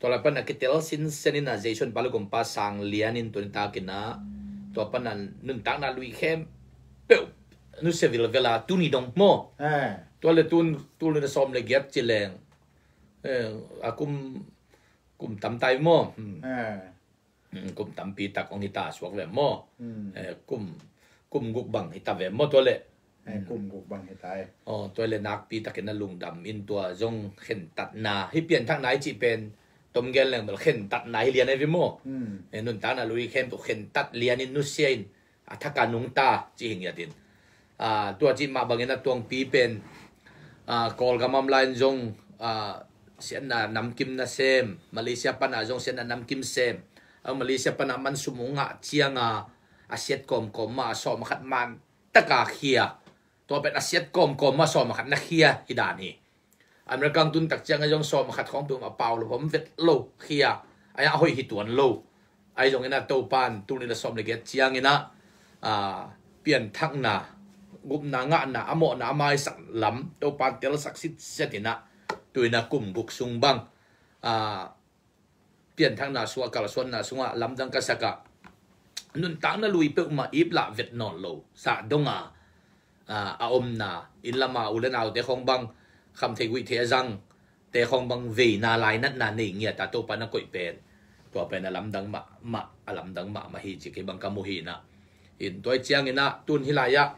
tua lai pan a kitel sinsen in a Jason pa le gompa sang lian in tun ta kina tua pan a nuntakna lui khem peuh nusia vilvel a tuni dong maw. Tua le tun tul nina sawm le giat ci leng a kum, kum tam tai maw. Kum tampi tak ong hita suak ve maw. Kum, kum guk bang hita ve maw tua le. Kum guk bang hita e. Tua le nakpi takin a lungdam in tua zong khentatna hi pianthakna i cih pen tom gen leng bel khentatna hi lian e ve maw. Nuntakna lui khem tua khentat lian in nusia in a thaka nungta ci hi ngiatin. Tua cih mah bangin a tuangpi pen Kawlgam am lai in zong siatna namkim nasem, Malaysia pana zong siatna namkim sem. Malaysia pana man sum ung ngah cianga a siat kawmkawm ma a sawm a khat man taka khia. Tua pen a siat kawmkawm ma sawm a khat na khia hi dan hi. America tun tak ciang a zong sawm a khat khawng peuh a pau lo hom vet lo khia. Ai a hoih hi tuan lo. Ai zong ina Topan tul nina sawm le giat ciang ina pianthakna gupna ngahna a mawhna a maisak lam Topan telsak sitset ina tu ina kum guk sung bang pianthakna sungah kalsuanna sungah lamdang ka sakah nuntakna lui peuhmah iplah vet nawn lo sah donga a omna inn lama u le naute khawng bang kham thei guih thei a zang te khawng bang veina lainatna nei ngiata Topa na koih pen tua pen a lamdang mahmah, a lamdang mahmah hi ci kei bang ka mu hi na. In tua i ciang ina tun hi lai ah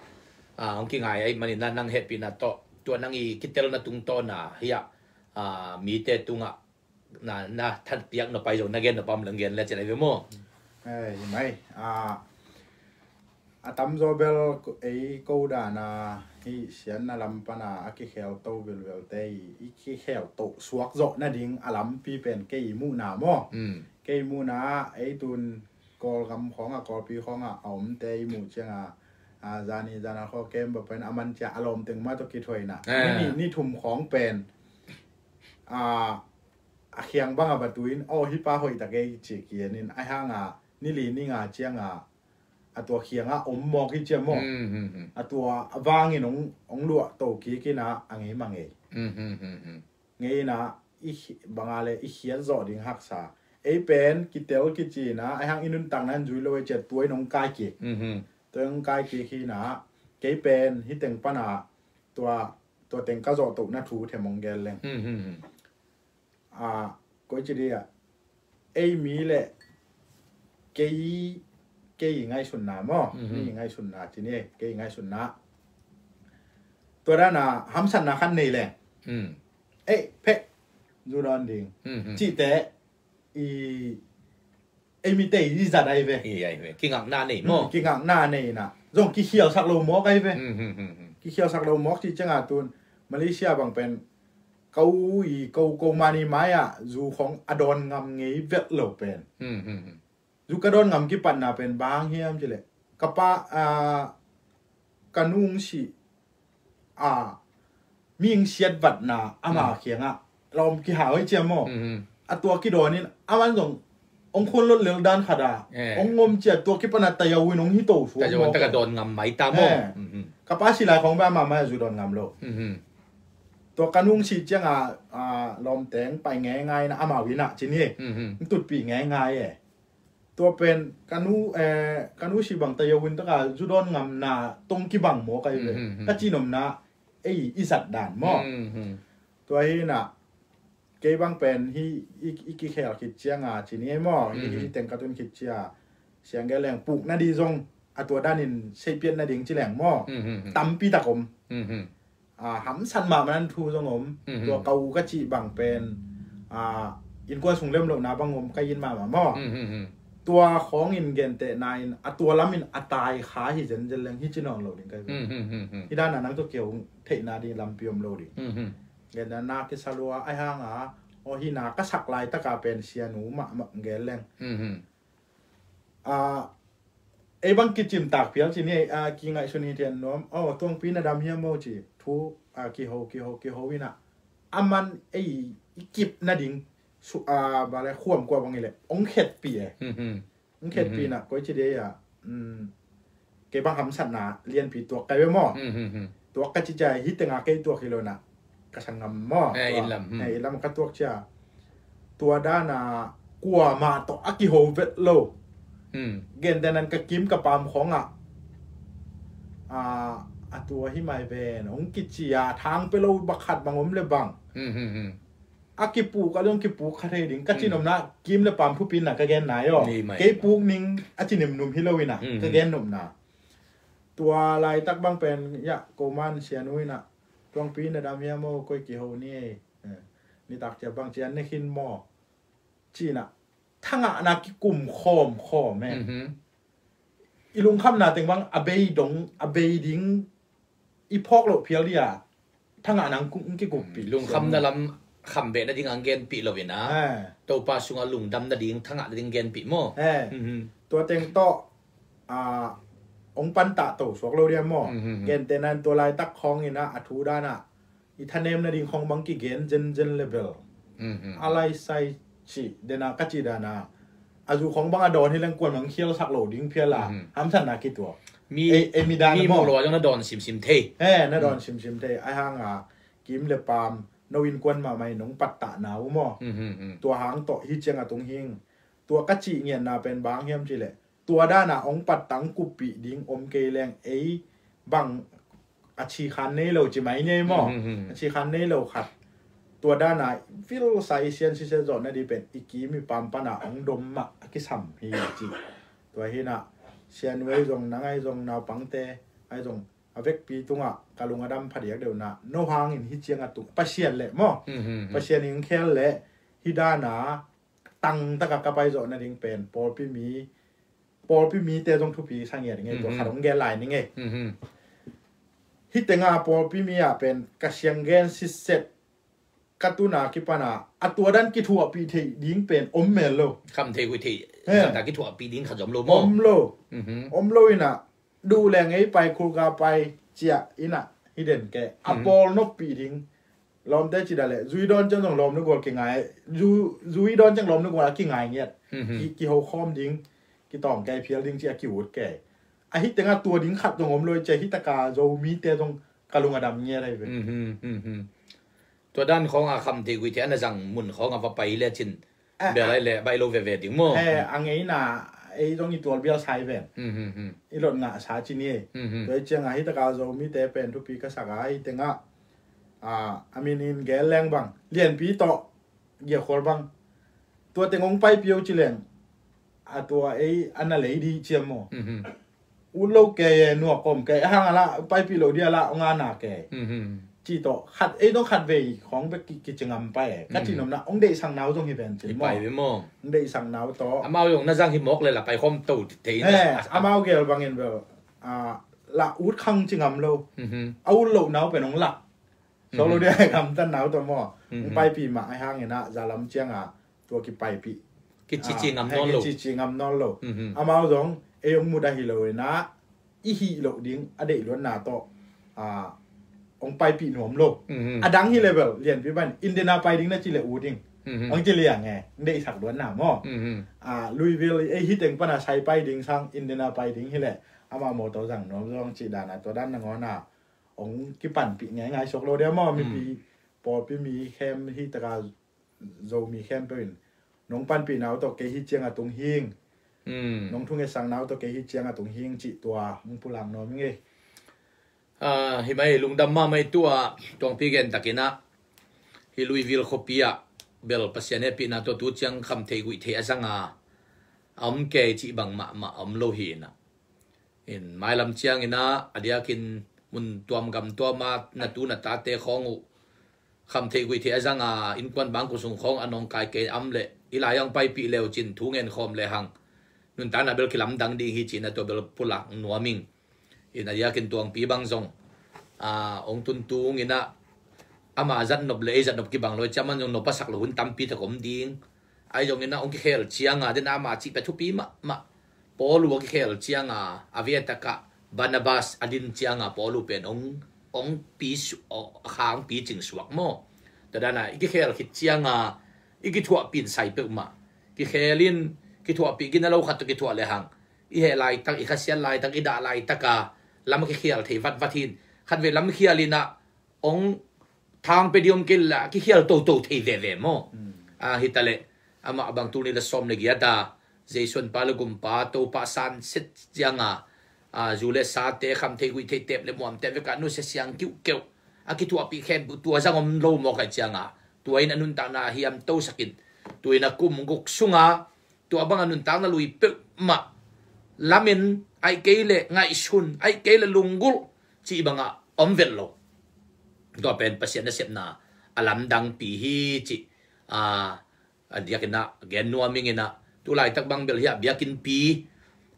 hong kingai ahi man ina nang hehpihna tawh tua nang i kitelna tungtawna hi ah mite tungah na, na thanpiak na pai zong na gen na pam lang gen le ci lai ve maw. Hi mai a tamzaw bel ei ko dana hi sianna lam pana a kikhel to velvelte i kikhel to suak zawh nading a lampi pen kei i muhna maw. Kei i muhna ei tun Kawlgam khawngah Kawlpi khawngah a omte i muh cianga zani zana khaw kem ba pen a man cia a lawm teng mah tawh kithuaina ni thum khawng pen a a khiang bang a va tuin aw hi pa hoih tak ei ci kianin a hanga ni li ni nga cianga a tua khianga om mawk hi cia maw. A tua a vangin ong luah to kikina a ngei ma ngei ngeina i banga le i khiat zawh ding haksa ei pen kitel kicina a hang i nuntakna in zui lo ei cia tua in ong kai kik. Tua in ong kai kik hina kei pen hi teng pana tua tua teng ka zawh tohna thu them ong gel leng. A koi ci dia ei mi le kei, kei ngaihsutna maw, mi ngaihsutna ci ni, kei ngaihsutna. Tua dana hamsatna khat nei leng, ei phek, zu dawn ding cihte i, ei mite i zat ahi ve. Kingakna nei maw? Kingakna nei na zong kikhialsak lo mawk ahi ve. Kikhialsak lo mawk cih cianga tun Malaysia bang pen ka u i ko, ko mani mai-ah zu khong a dawn ngam ngei vet lo pen. Zu ka dawn ngam kipatna pen bang hiam cileh, ka pa, ka nung si a, mihing siatvatna ama kiangah lawm kihau hi cia maw? A tua kidawnin aman zong ong khun lot lel dan khata ong ngom cia, tua kipana tayau in ong hito suak maw? Taka dawn ngam mai ta maw? Ka pa si lai khong ba ama mai a zu dawn ngam lo. Tua ka nung si cianga lawmteng pai ngeingai na amau inah cin hi. Ntutpih ngeingai e. Tua pen ka nu, ka nu si bang tayau in taka zu dawn ngamna tong kibang maw kai ve? Ka cinomna ei i zat dan maw? Tua hinah kei bang pen hi i, i kikhel khit cianga ci ni ei maw? Hi, hi teng ka tun khit cia siang gel leng puk na di zong a tua danin seipiat na ding ci leng maw? Tampi tak om. Hamsan mahmah nan thu zong om. Tua ka u ka cih bang pen innkuan sung lemlohna bang om ka in mahmah maw? Tua khawngin gentehna in a tua lamin a tai kha hi zenzen leng hi ci nawn lo ding kai ve. Hi dana nang tua keu theihna ding lampi om lo ding. Gentehna na kisa lua ai hanga aw hina ka sak laitaka pen sianu mahmah gel leng. Ei bang kicimtak phial ci ni ei, kingaihsun hi thian nuam aw, tuangpi na dam hiam aw ci thu kiho kiho kiho inah aman ei i kip nading bale khuam kua bang ileh ong khetpih e. Ong khetpih inah koi ci dei a, kei bang hamsatna lianpi tuak kai ve maw? Tuak ka ci cia hi tenga kei tuak hi lo inah ka sanggam maw? Ih lam ka tuak cia tua dana kuamah tawh a kiho vet lo. Gentenan ka kim ka paam khawngah a tua hi mai ven hong kici a thang pe lo bakhat bang om le bang a kipuk a dong kipuk kha thei ding ka cinomna kim le paam thupina ka gen nai aw. Kei puk ning a ci nimnum hi lo inah ka gen nopna. Tua laitak bang pen ya koman sianu inah tuangpi na dam hiam aw koi kiho ni ei. Nitak cia bang cia ne khin maw? Cinah thangahna kikum khawm khawm e. I lungkhamna teng bang a bei dong a bei ding i phawk loh phial dia thangahna ang kikumpih lungkhamna lam kham beh nading ang genpih lo inah Topa sungah lungdam nading thangah nading genpih maw? Tua teng tawh ong pantah to suak lo dia maw? Gentenan tua laitak khawng inah a thu danah i thanem nading khawng bang kigen zenzen le bel a laisai cih dena ka cih dana a zu khawng bang a dawn hi leng kuan bang khialsak lo ding phial a hamsanna kituak. Ei mi dan mi maw? Muh lo a zong na dawn simsim thei. He na dawn simsim thei ai hanga kim le paam no innkuan mahmah in nong pattahna uh maw? Tua hang tawh hi cianga tung hing. Tua ka cih ngianna pen bang hiam cileh tua dana ong pattang kuppih ding om kei leng ei bang a cikhan nei lo ci mai nei maw? A cikhan nei lo khat tua dana vilsa i sian sisia zawhna di pen i kim i paam pana ong dom mah a kisam hi ci. Tua hinah sianu ei zong nang ai zong naupangte ai zong a vekpi tungah ka lung a dam phadiak deuhna no hangin hi cianga tung Pasian leh maw? Pasian in khel leh hi dana tangtaka ka pai zawh nading pen pawlpi mi, pawlpi mite zong thupi sa ngiat ngei tua khat hong gel lai ni ngei. Hi tenga pawlpi mi ah pen ka siang gen sitset ka tuna kipana a tua dan kithuahpih theih ding pen om mel lo. Kham thei hui thei zata kithuahpih ding khat zom lo maw? Om lo. Om lo inah duh leng ei pai khulka pai ciah inah hi den ke a pawl noppih ding. Lawmte ci dah leh zui dawn ciang zong lawm na gual kingai, zui dawn ciang lawm na gual a kingai ngiat. Kiho khawm ding, kitawng kei phial ding ci a kiut kei. A hi tenga tua ding khat zong om lo i cia hi taka Zomite zong ka lung a dam ngiat ahi ve. Tua dan khawng a kham thei guih thei ana zang mun khawng a va pai le cin bia lai le baih lo veve ding maw? He a ngeina ei zong i tual bial sai ven. I lot ngah sa ci ni. Tua i cianga hi taka Zomite pen thupi ka sak a hi tenga a min in gel leng bang lianpi tawh giakhual bang tua teng hong paipio ci leng A tua ei a na lei dih ciam maw. Mhm. Ut lo kei e, nuak kawm kei, a hang a lah paipih lo dih a lah ong a na kei. Mhm. Ci tawh khat, ei dong khat vei khawng bek ki, kici ngam pai e. Ka ci nopna ong deihsak nau zong hi ven cin maw. Pai ve maw. Ong deihsak nau tawh. Amau zong na zang hi mawk le lah pai khawm to thei na. Eh, amau gel bangin bel, ah, lah ut khang ci ngam lo. Mhm. A ut lo nau pen ong lak. Solo dia gamtan nau tawh maw. Ong paipih mah a hang ina za lam cianga tua kipaipih. Kici ci ngam nawn lo. Kici ci ngam nawn lo. Mhm. Amau zong ei ong mudah hi lo ina i hih loh ding a deih luatna tawh, ah, ong paipih nuam lo. Mhm. A dang hi level lianpi ban Indiana pai ding na ci le u ding. Mhm. Ong ci liang e, ong deihsak luatna maw. Mhm. Ah, Louisville ei hi teng pana sai pai ding sang Indiana pai ding hi le ama mawtaw zang nuam zong ci dana tua dan nangawna ong kipanpih ngeingai suak lo dia maw. Mipi, pawlpi mi khem hi taka Zomi khempeuh in nong panpih nau tawh kei hi cianga tung hing. Nong thungetsak nau tawh kei hi cianga tung hing cih tua ong pulak nuam ing ei. Ah, hi mai lungdam mahmah i tua tuangpi gen takinah hi Louisville khuapi ah bel Pasian hehpihna tawh tu ciang kham theih guih theih a zanga a om kei cih bang mahmah a om lo hi inah. In mailam cianginah a diakin mun tuam gam tuama na tu na tate khawng uh kham theih guih theih a zanga innkuan bangkua sung khawng a nawngkai kei am leh i lai ang paipih leu cin thu ngen khawm le hang nuntakna bel kilamdang ding hi cina tua bel pulak nuaming. In a diakin tuangpi bang zong, ah, ong tuntunginah ama zatnop le ei zatnop kibang lo i ciaman zong nop a sak lo hun tampi tak om ding. Ai zonginah ong kikhel cianga den ama cih pia thupi mahmah. Paul uh a kikhel cianga a viatakah Barnabas a din cianga Paul uh pen ong, ong pi su, a khang pi cing suak maw. Tadana i kikhel khit cianga i kithuahpih in sai peuhmah. Kikhel in kithuahpih gina lo khat tawh kithuah le hang i heh laitak, i khasiat laitak, i dah laitaka lam a kikhial thei vatvat hin khatvei lam khial inah ong thang pe dih om kei la kikhial toto thei veve maw. Ah, hitaleh amah bang tul nih le sawm le giata Jesuan pa le gumpa Topa sanset cianga, ah, zu le sate kham thei guih thei tep le muamte veka nusia siang kiuhkeuh a kithuahpih khen tua zang om lo mawkai cianga tua in a nuntakna hiam tosakin tua in a kum guk sunga tua banga nuntakna lui peuhmah lamen aih kei le ngaihsun aih kei le lunggulh cih banga om vet lo. Tua pen Pasian nasepna a lamdangpi hi cih, a, a diakinah gen nuam inginah tu laitak bang bel hiah biakinnpi,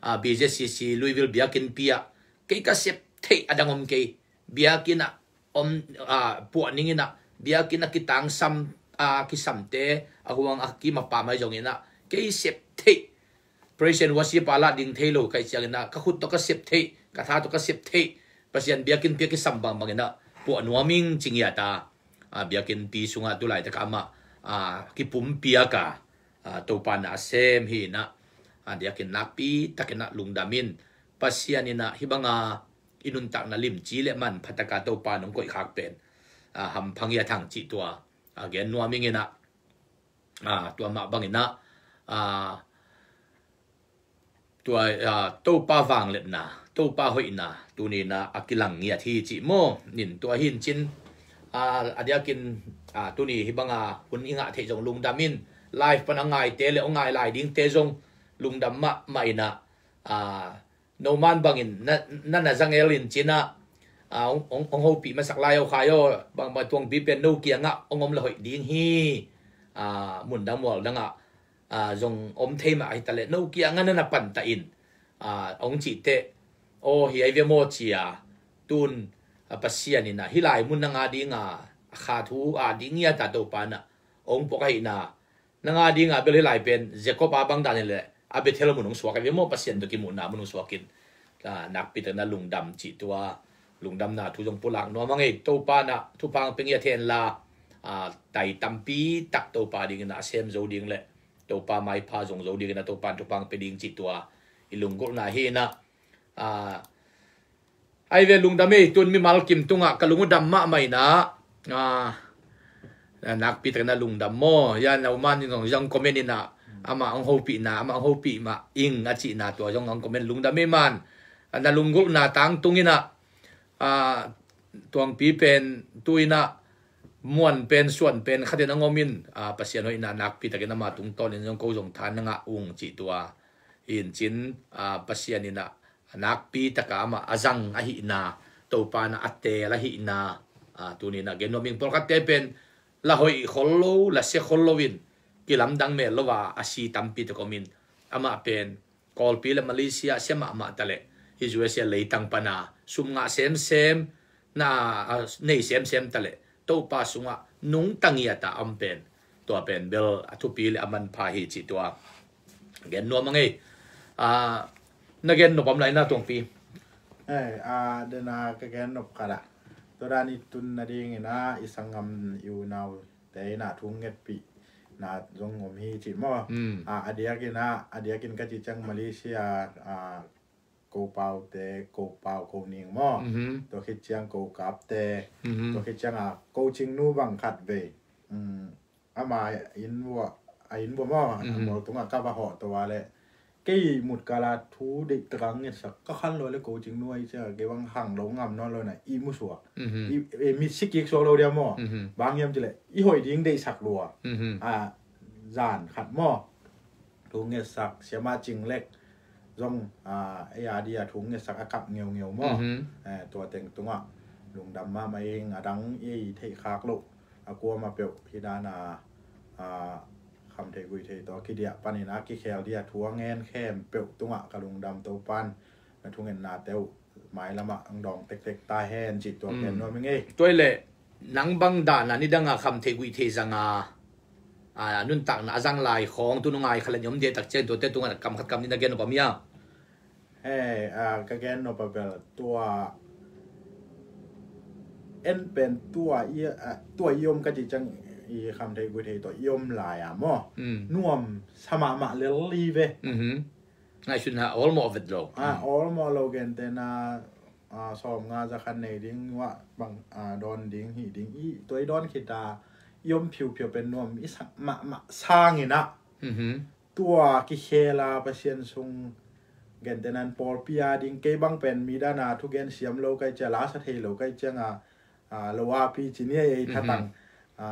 a, B J C C Louisville biakinnpi ah kei ka sep theih a dang om kei. Biakinnah om, ah, puah ninginah biakinn a kitangsam, ah, kisamte a huang a kimapa mai zonginah kei sep theih. Praise and worship a lah ding thei lo kaih cianginah ka khut tawh ka sep theih, ka tha tawh ka sep theih. Pasian biakinnpi a kisam bangbanginah puah nuaming cingiata, ah, biakinnpi sungah tu laitakah amah, ah, kipumpiaka, ah, Topa na a sem hi inah, ah, diakin nakpi takinah lungdamin Pasian inah hibanga i nuntakna limci le manphataka Topa nong koihkhak pen, ah, hampha ngiat hang cih tua, ah, gen nuam inginah, ah, tua mah banginah, ah, tua, ah, Topa vangliatna, Topa hoihna tuninah a kilang ngiat hi cih maw. Nin tua hincin, ah, a diakin, ah, tuni hibanga hun i ngah theih zong lungdamin live pan a ngaite le a ngai lai dingte zong lungdam mahmah inah, ah, no man bangin na, na, na zangel in cinah, ah, ong, ong, ong hopih masak lai aw khai aw, bangbang tuangpi pen no kiangah ong om la hoih ding hi. Ah, mundang mualdangah, ah, zong om thei mah ahitaleh no kiangah na na pantah in, ah, ong cihteh aw hi ai ve maw cia tun, ah, Pasian inah hih lai mun nang a dinga a kha thu a ding ngiata Topa nah ong puak ahihna nang a dinga bel hih lai pen Jacob a bang dan hileh a Bethel mun hong suak ahi ve maw, Pasian tawh kimuhna mun hong suakin, ah, nakpi takin a lungdam cih tua lungdamna thu zong pulak nuam a ngei. Topa nah thupha hong pe ngiat henla, ah, tai tampi tak Topa dingin a sem zo ding le Topa maipha zong zo dingin a Topa in thupha hong pe ding cih tua i lunggulhna hi inah, ah, ai ve lungdam ei tun mimal kim tungah ka lung uh dam mahmah inah, ah, nakpi takin a lungdam maw. Ya nauman in zong zong comment inah amah hong hopihna, amah hong hopih mah ing a cihna tua zong hong comment lungdam ei man. Ah, na lunggulhna tangtung inah, ah, tuangpi pen tu inah muan pen suan pen khatin a ngomin, ah, Pasian hoihna nakpi takin ama tungtawnin zong ko zong tha na ngah ung cih tua Hi in cin, ah, Pasian in ah nakpi taka amah a zang ahihna, Topa in ah a teel ahihna, ah, tuni in ah gen nuam ing. Pawlkhatte pen la hoih khol lo, la sia khol lo in, kilamdang mel lo a a si tampi tak om in, amah pen Kawlpi le Malaysia sia mahmah ta leh, hi U S A leitang pana sum ngah semsem, na, a, nei semsem ta leh, Topa sungah nungta ngiat a om pen, tua pen bel a thupi le a manpha hi cih tua gen nuam a ngei. Ah, na gen nop om lai na, Tuangpi? Eh, ah, dena ka gen nop khat ah, tua dan i tun nadingin ah i sanggam i unau te in ah thu ngetpih na zong om hi cih maw? Mm. Ah, a diakin ah, a diakin ka cih ciang Malaysia, ah, ko paute, ko pau, ko ning maw? Mhm. Tua khit ciang ko kapte, mhm, tua khit ciang ah ko cingnu bang khat vei. Mm, ama inn vua, a inn vua maw? Mhm. A mual tungah ka va hawh tua leh, kei mut kala thu deih taka ngetsak ka khan lo le, ko cingnu ahi cia kei bang hang lo ngam nawn lo na i musuak. Mhm. I, i mit sikik suak lo dia maw? Mhm. Bang hiam cileh i hoih ding deihsak lua. Mhm. A, zan khat maw? Thu ngetsak, siama cinglek zong, a, ei a dia thu ngetsak a kap ngeungeu maw? Mhm. Eh, tua teng tungah lungdam mahmah ing, a dang i theih khak loh a kuama peuh hi dana, a, kham thei gui thei tawh kidiah panin a kikhel dia thu a ngen khempeuh tungah ka lungdam. Topan na thungetnate uh mailamah ang dawng tektek ta hen cih tua, mm, gen nuam i ngei. Tua i leh nang bang dana nidanga kham thei gui thei zanga, a, nuntakna a zang lai khawng tu nungai khalet ni om dia tak ciang tuate tungah kam khat kam nih na gen nop om hia? Hei, a, ka gen nop a bel tua, en pen tua i, a, tua i om ka cih ciang i kham thei gui thei tawh i om lai a maw? Mm. Nuam sa mahmah lel li ve. Mhm. Ngaihsun ha, awlmawh vet lo. A, mm, awlmawh lo, gentehna, a, sawmnga za khat nei ding uah bang, a, dawn ding hi ding i, tua i dawn khit a i om phiuphiu pen nuam i sak mahmah sangin ah. Mhm. Tua kikhel a Pasian sung, gentehna pawlpi a ding, kei bang pen mi dana thugen siam lo ka hih ciang, la sa thei lo ka hih cianga, a, lo a pi ci ni ei, ei, mhm, thatang. A,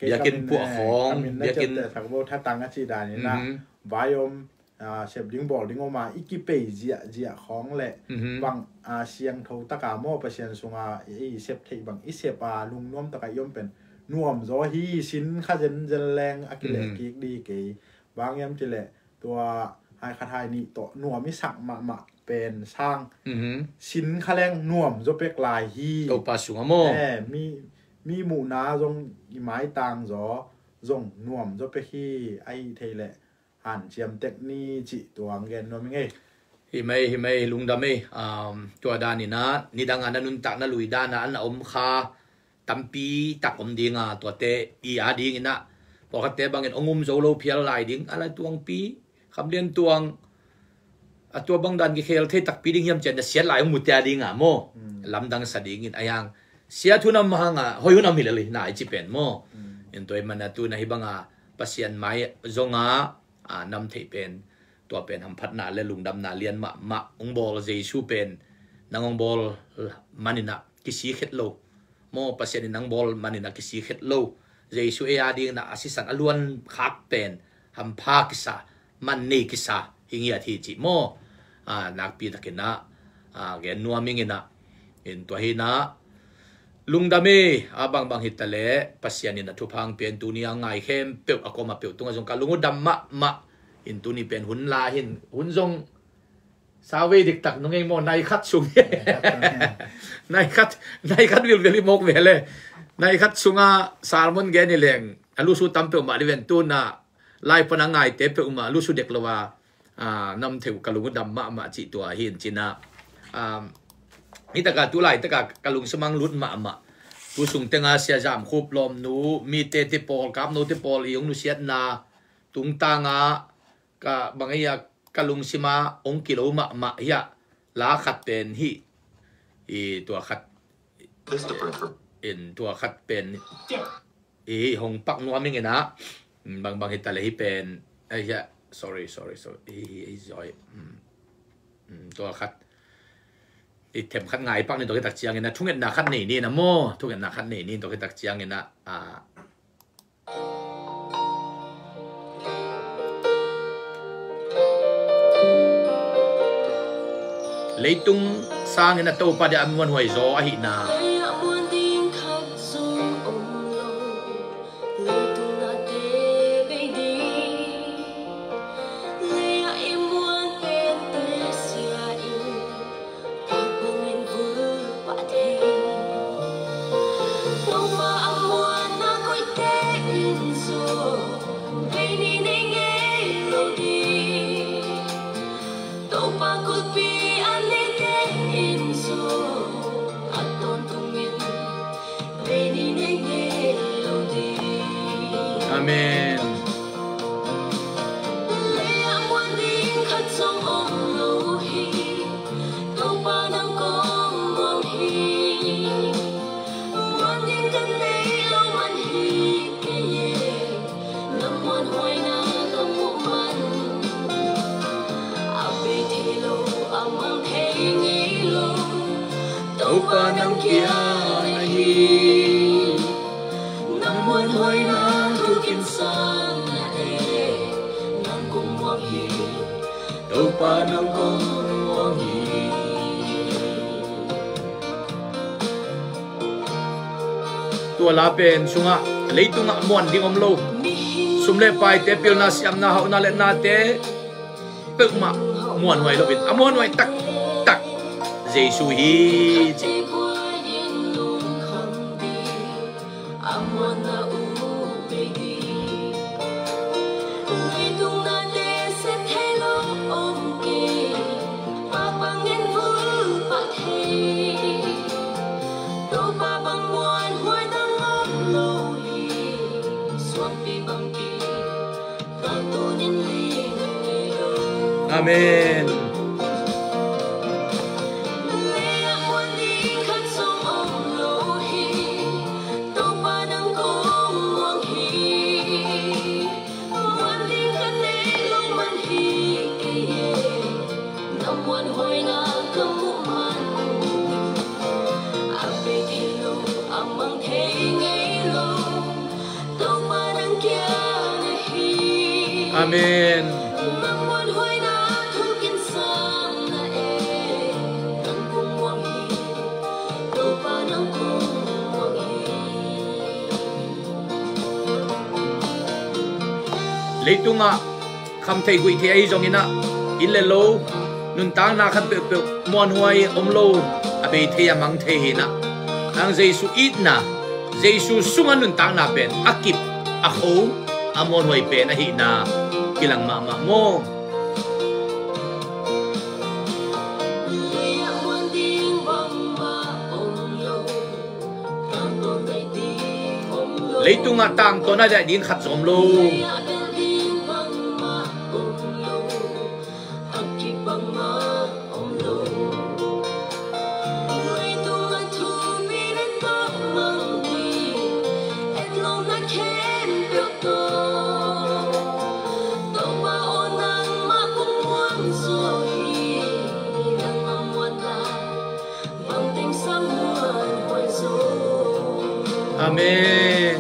kei biakinn kamin, puah, eh, khawng, kamin na biakinn ciamteh sak bo thatang a cih danin ah, mhm, vai om, a, sep ding bawl ding om a i kipei ziahziah khawng leh, mhm, bang, a, siangtho taka maw, Pasian sunga i, i sep theih bang i sep a lungnuam taka i om pen nuam zaw hi. Sin kha zenzen leng a kileh, mhm, kik di kei. Bang hiam cileh tua hai khat hai nih tawh nuam i sak mahmah pen sang. Mhm. Sin kha leng nuam zaw pek lai hi. Topa sungah maw? Eh, mi, mi muhna zong i maitang zaw zong nuam zaw pek hi. Ahi thei leh hanciam tek ni cih tua ang gen nuam i ngei. Hi mai, hi mai, lungdam ei. Um, tua danin ah nidanga na nuntakna lui dana an a om kha tampi tak om dinga, tuate i a dingin ah pawlkhatte bangin ong um zo lo phial lai ding, a lai Tuangpi, Kham Lian Tuang, a tua bang dan kikhel thei takpi ding hiam cian na siat lai ong mute a dinga maw? Hmm. Lamdang sa dingin a hiang siat hun am hanga hoi hun am hi lel hi na i ci pen maw? Hmm. In tua i mana tu na hi banga Pasian mai zonga, a, nam theih pen, tua pen hamphatna le lungdamna lian mahmah. Ong bawl Jesu pen nang ong bawl manin ah kisi khet lo maw? Pasian in nang bawl manin ah kisi khet lo. Jesu ei a dingin ah a sisan a luan khak pen hampha kisa, man nei kisa hi ngiat hi cih maw? A, nakpi takin ah, a, gen nuam ingin ah, in tua hi na, lungdam e, a bangbang hi ta leh Pasian in a thupha ong pia in, tuni a ngai khempeuh a kuama peuh tungah zong ka lung uh dam mahmah. In tuni pen hun la hin, hun zong sau vei diktak nung ei maw, nai khat sung. Nai khat, nai khat vilvel i mawk ve le. Nai khat sunga sermon gen i leng a lusu tam peuhmah liven tuna lai pana ngaite peuhmah lusu dek lo a, a, nam theu ka lung uh dam mahmah cih tua hi in cin ah. A, hi taka tu laitaka ka lungsim ah lut mahmah. Tu sung tenga Sia Zam Khup Lawmnu, mite te pawl, Kap No te pawl i hong nusiatna tungtanga ka bang ei a ka lungsim ah hong kilo mahmah hi a, la khat pen hi. I tua khat in tua khat pen i hong pak nuam ingin ah, mm, bangbang hi ta leh hi pen, ai hia, sorry, sorry, sorry, hi, hi, hi, zoi. Mm. Mm, tua khat i them khat ngai pak ni, tua khit tak ciangin ah thungetna khat nei ni na maw, thungetna khat nei ni, tua khit tak ciangin ah, a, Leitung sangin a Topa dia a muanhuai zaw ahihna. Topa kulpi a neite in zong a tawntungin vei ni nei ngei lo ding. Amen. Lei-ah muan ding khat zong om lo hi. Topa nang kong muang hi. Muan ding ka nei lo man hi kei e. Na muanhuaina ka muh man, a bei thei lo, a mang thei ngei lo, Topa nang kia na hi. Na muanhuaina thukin sang na e, nang kong muang hi. Topa nang kong muang hi. Tua la pen sungah leitungah muan ding om lo. Sum le paite, pilna, siamna, hauhna le nate peuhmah muanhuai loin a muanhuai taktak Jesu hi ci. A muanna uh bei ding. Leitung nate sep thei lo om kei. Pakpang in vul pak thei. Topa bang muanhuai dang om lo hi. Suangpi bang ki. Amen. Amen. Leitungah khamthei guihthei ahi zonginah inn le lo nuntakna khat peuhpeuh muanhuai om lo, a bei thei a mang thei hinah. Nang Jesu itna, Jesu sunga nuntakna pen a kip, a kho, a muanhuai pen ahihna kilang mahmah maw? Leitungah tangtawn a daih ding khat zong om lo. Amen.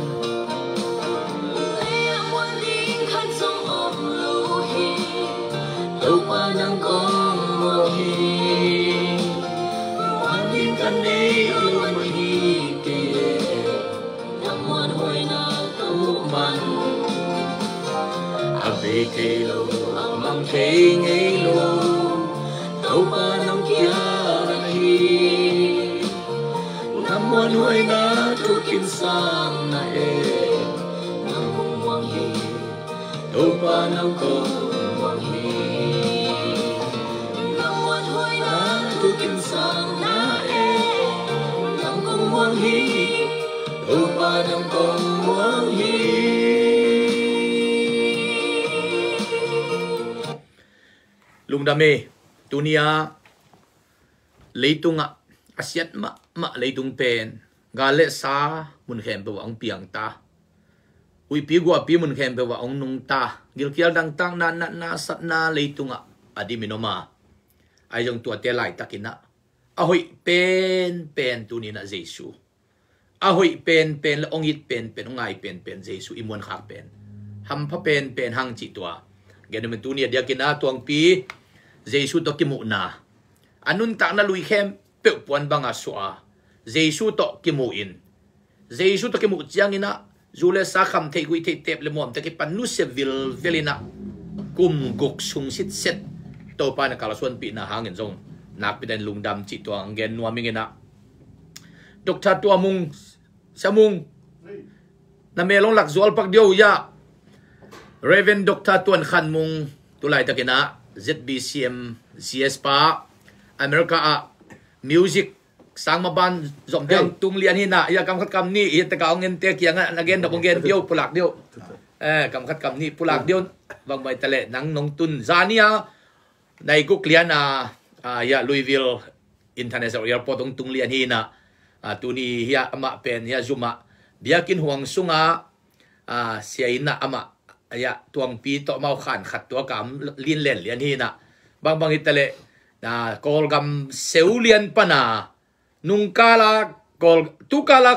Topa nang kong muang hi. Muan ding ka nei lo mah hi kei. Na muanhuaina ka muh man, a bei thei lo, a mang thei ngei lo, Topa nang kia na hi. Na muanhuaina thukin sang na e, nang kong muang hi. Topa nang kong muang hi. Na muanhuaina thukin sang na e, nang kong muang hi. Topa nang kong muang hi. Lungdam e, tuni-a leitungah a siat mahmah leitung pen gal le sa mun khempeuh ah hong piang ta. Huihpi guahpi mun khempeuh ah hong nung ta. Gilkial dangtakna, natna, satna leitungah a dimin om a. Ahi zong tuate laitakinah a hoih penpen tuninah Jesu. A hoih penpen le hong it penpen, hong ngai penpen Jesu i muankhak pen. Hampha penpen hang cih tua. Gen nuam in tuni a diakinah tuangpi Jesu tawh kimuhna a nuntakna lui khempeuh puan banga suah a, Jesu tawh kimuh in, Jesu tawh kimuh ciangin ah, zu le sa kham theih guih theih tep le muamte kipan nusia vilvel in ah, kum guk sung sitset Topa in a kalsuanpihna hangin zong nakpi takin lungdam cih tua hong gen nuam ing in ah, Doctor Tua Mung, Sia Mung, na mel hong lak zual pak dih o, ya. Reverend Doctor Tuan Khan Mung, tu laitakin ah Z B C M C S pa, America ah music sang maban zom ding tung lian hi in ah, ya, kam khat kam nih hi, taka hong en te kiangah na gen dok hong gen dih o, pulak dih o. Eh, kam khat kam nih pulak dih o. Bang bai ta leh nang nong tun zani a nai guk lian a, ah, ya, Louisville International Airport hong tung lian hi in ah, ah, tuni hi a amah pen hi a zum ah biakinn huang sungah, ah, sia in ah amah, ah, ya, Tuangpi tawh amau khan khat tua kam lin len lian hi in ah, bangbang hi ta leh, ah, Kawlgam seu lian pan a, nungkal a Kawl, tukal a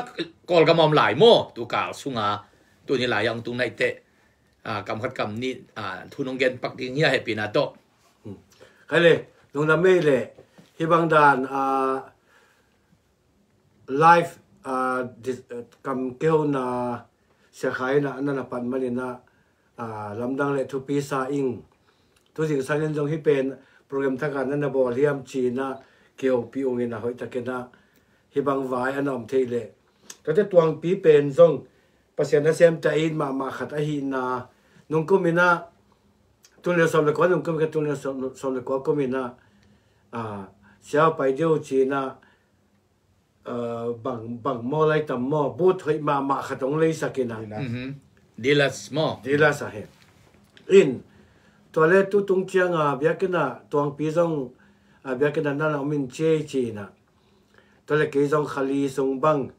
Kawlgam a om lai maw, tukal sungah tuni lai a hong tung naih teh, ah, kam khat kam nih, ah, thu nong gen pak ding hi a, hehpihna tawh. Hmm. Khai le, nung na mei le, hi bang dan, ah, live, ah, dis-, ah, kam keu na sia khai na, na na pan man in ah, ah, lamdang le thupi sa ing. Tu zingsang in zong hi pen program thak a na na bawl hiam ci in ah keu pi ung in ah hoih takin ah hi bang vai a na om thei le. Tate Tuangpi pen zong Pasian nasem ta in mahmah khat ahi in ah, nung kum in ah, tul nih le sawm le kua, nung kum in ah tul nih le sawm, sawm le kua kum in ah, ah, siau pai dih o ci in ah, ah, bang, bang maw lai tam maw, but hoih mahmah khat hong leisak in ah. Dealers. Mhm. Dealers maw? Dealers a hi. In, tua le tu tung ciang a biakinn ah Tuangpi zong, ah, biakinn ah na na om in ci ei ci in ah. Tua le kei zong kha li sung bang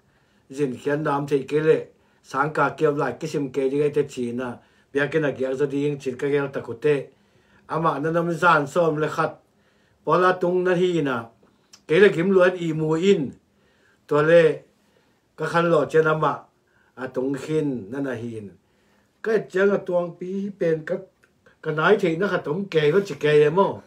zinkhiat na om thei kei le, sangka kiam lai kisim kei ding ei te ci in ah, biakinn ah giak zaw ding ci in ka gel tak uh teh, amah na na om zan sawm le khat pawl a tung na hi in ah, kei le Gim Luan ihmu in, tua le ka khan lawh ciang amah a tung khin na na hi in. Ka et ciang a Tuangpi hi pen ka, ka nai theihna khat om kei, ka ci kei e maw.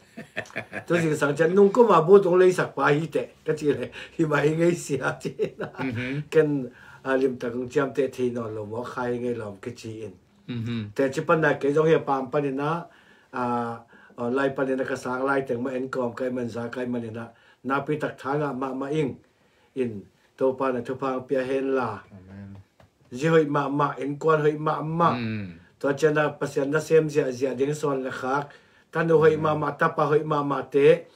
Tu zingsang ciang nung kum a but hong leisak pa hi teh, ka ci le, hi mah hi ngei sia ci in ah. Mhm. Ken, ah, limtak hong ciamteh thei nawn lo maw, khai ngei lawm kici in. Mhm. Teci pan na kei zong hi a pam pan in ah, ah, online pan in ah ka sang lai teng mah en kawm ka hih man, za ka hih man in ah, nakpi tak tha ngah mahmah ing. In, Topa na thupha hong pia hen la. Amen. Zi hoih mahmah, innkuan hoih mahmah. Mm. Tua ciang a Pasian nasem ziahziah ding sawn le khak, tanu hoih mahmah, tapa hoih mahmah te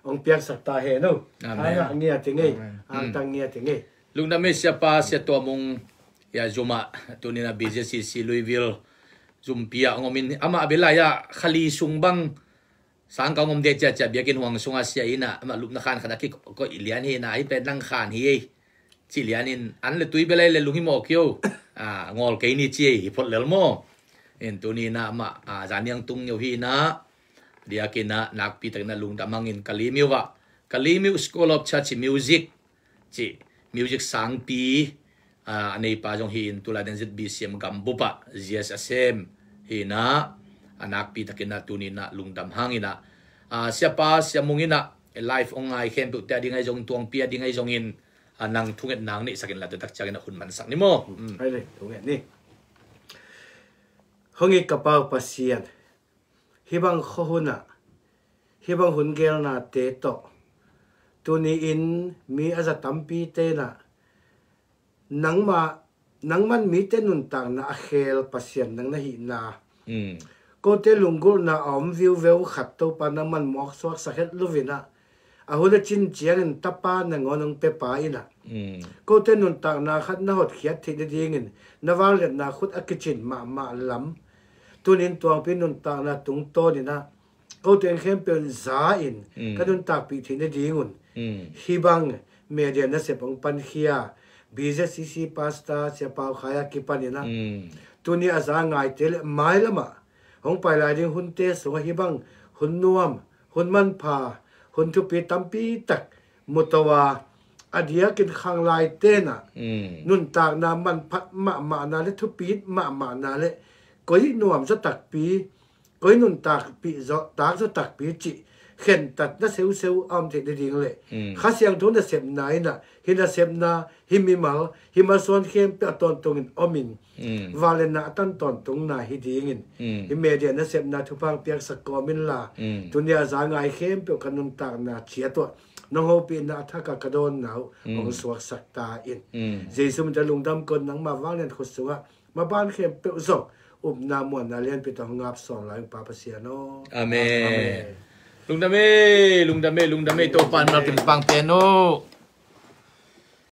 hong piaksak ta hen o. Amen. Hang a ngiat ing ei. Amen. Hang tang ngiat ing ei. Lungdam ei, Siapa, Sia Tua Mung, ya, zum ah, tuni in ah B Z C C Louisville zumpi ah hong om in, amah a bel lai ah kha li sung bang sangka hong om dek ciacia, biakinn huang sungah sia in ah, amah lupna khan khat a kikoih lian hi in ah, hi pen nang khan hi ei. Ci lian in, an le tui bel ei le lung hi mawk hi o. Ah, ngawl kei ni ci ei, hi phot lel maw. In tuni in ah amah, ah, zan niang tung ngeu hi in ah, diakin ah nakpi takin ah lungdam hang in, Kalimiu ah, Kalimiu School of Church Music cih music sangpi, ah, a neipa zong hi in, tulai ding Z B C M gambup ah Z S a sem hi in ah, a nakpi takin ah tuni in ah lungdam hang in ah, ah, Siapa, Sia Mung in ah live hong ngai khempeuh te a ding ahi zongin, Tuangpi a ding ahi zongin, ah, nang thungetna hong neihsak in la, tua tak ciangin ah hun mansak ni maw. Mm. Hai le, thunget ni. Hong it ka Pau Pasian, hih bang khuahun ah, hih bang hun gelnate tawh, tuni in mi a za tampi ten ah, nangmah, nangman mite nuntakna a khel Pasian nang na hihna. Mm. Kote lunggulhna a om viuveu khat Topa nangman mawk suaksak het lo in ah, a hun a cin ciangin tapa nangawn hong pia pa in ah. Mm. Kote nuntakna khat na hotkhiat theih nadingin na vangliatna khut a kicin mahmah lam, tunin Tuangpi nuntakna tungtawn in ah, kote in khempeuh in za in, mm, ka nuntakpih theih nadingun. Mm. Hih bang media nasep hong pankhia B Z C C pastor Sia Pau Khai a kipan in ah, mm, tuni a za ngaite le mailam ah hong pai lai ding hunte sungah hih bang hun nuam, hun manpha, hun thupi tampi tak mu to a, a diakin khang lai ten ah, mm, nuntakna manphat mahmahna le thupit mahmahna le koi nuam zaw takpi, koi nuntakpih zaw, tak zaw takpi cih khentatna seuseu a om theih nading le Kha Siangtho nasepna in ah hih nasepna, hih mimal, hih malsuan khempeuh a tawntungin omin vangliatna a tan tawntungna hi dingin hih media nasepna thupha piaksak kawm inla, tuni a za ngai khempeuh ka nuntakna ciat uah nong hopihna a thak a ka dawnna uh hong suaksak ta in. Jesu min tawh lungdam ko, nangma vanglian khut sungah maban khempeuh zong upna muanna lianpi tawh hong ngap sawn lai ung, Pa Pasian aw. Amen. Lungdam e, lungdam e, lungdam e, Topa'n mal kin pang pen aw.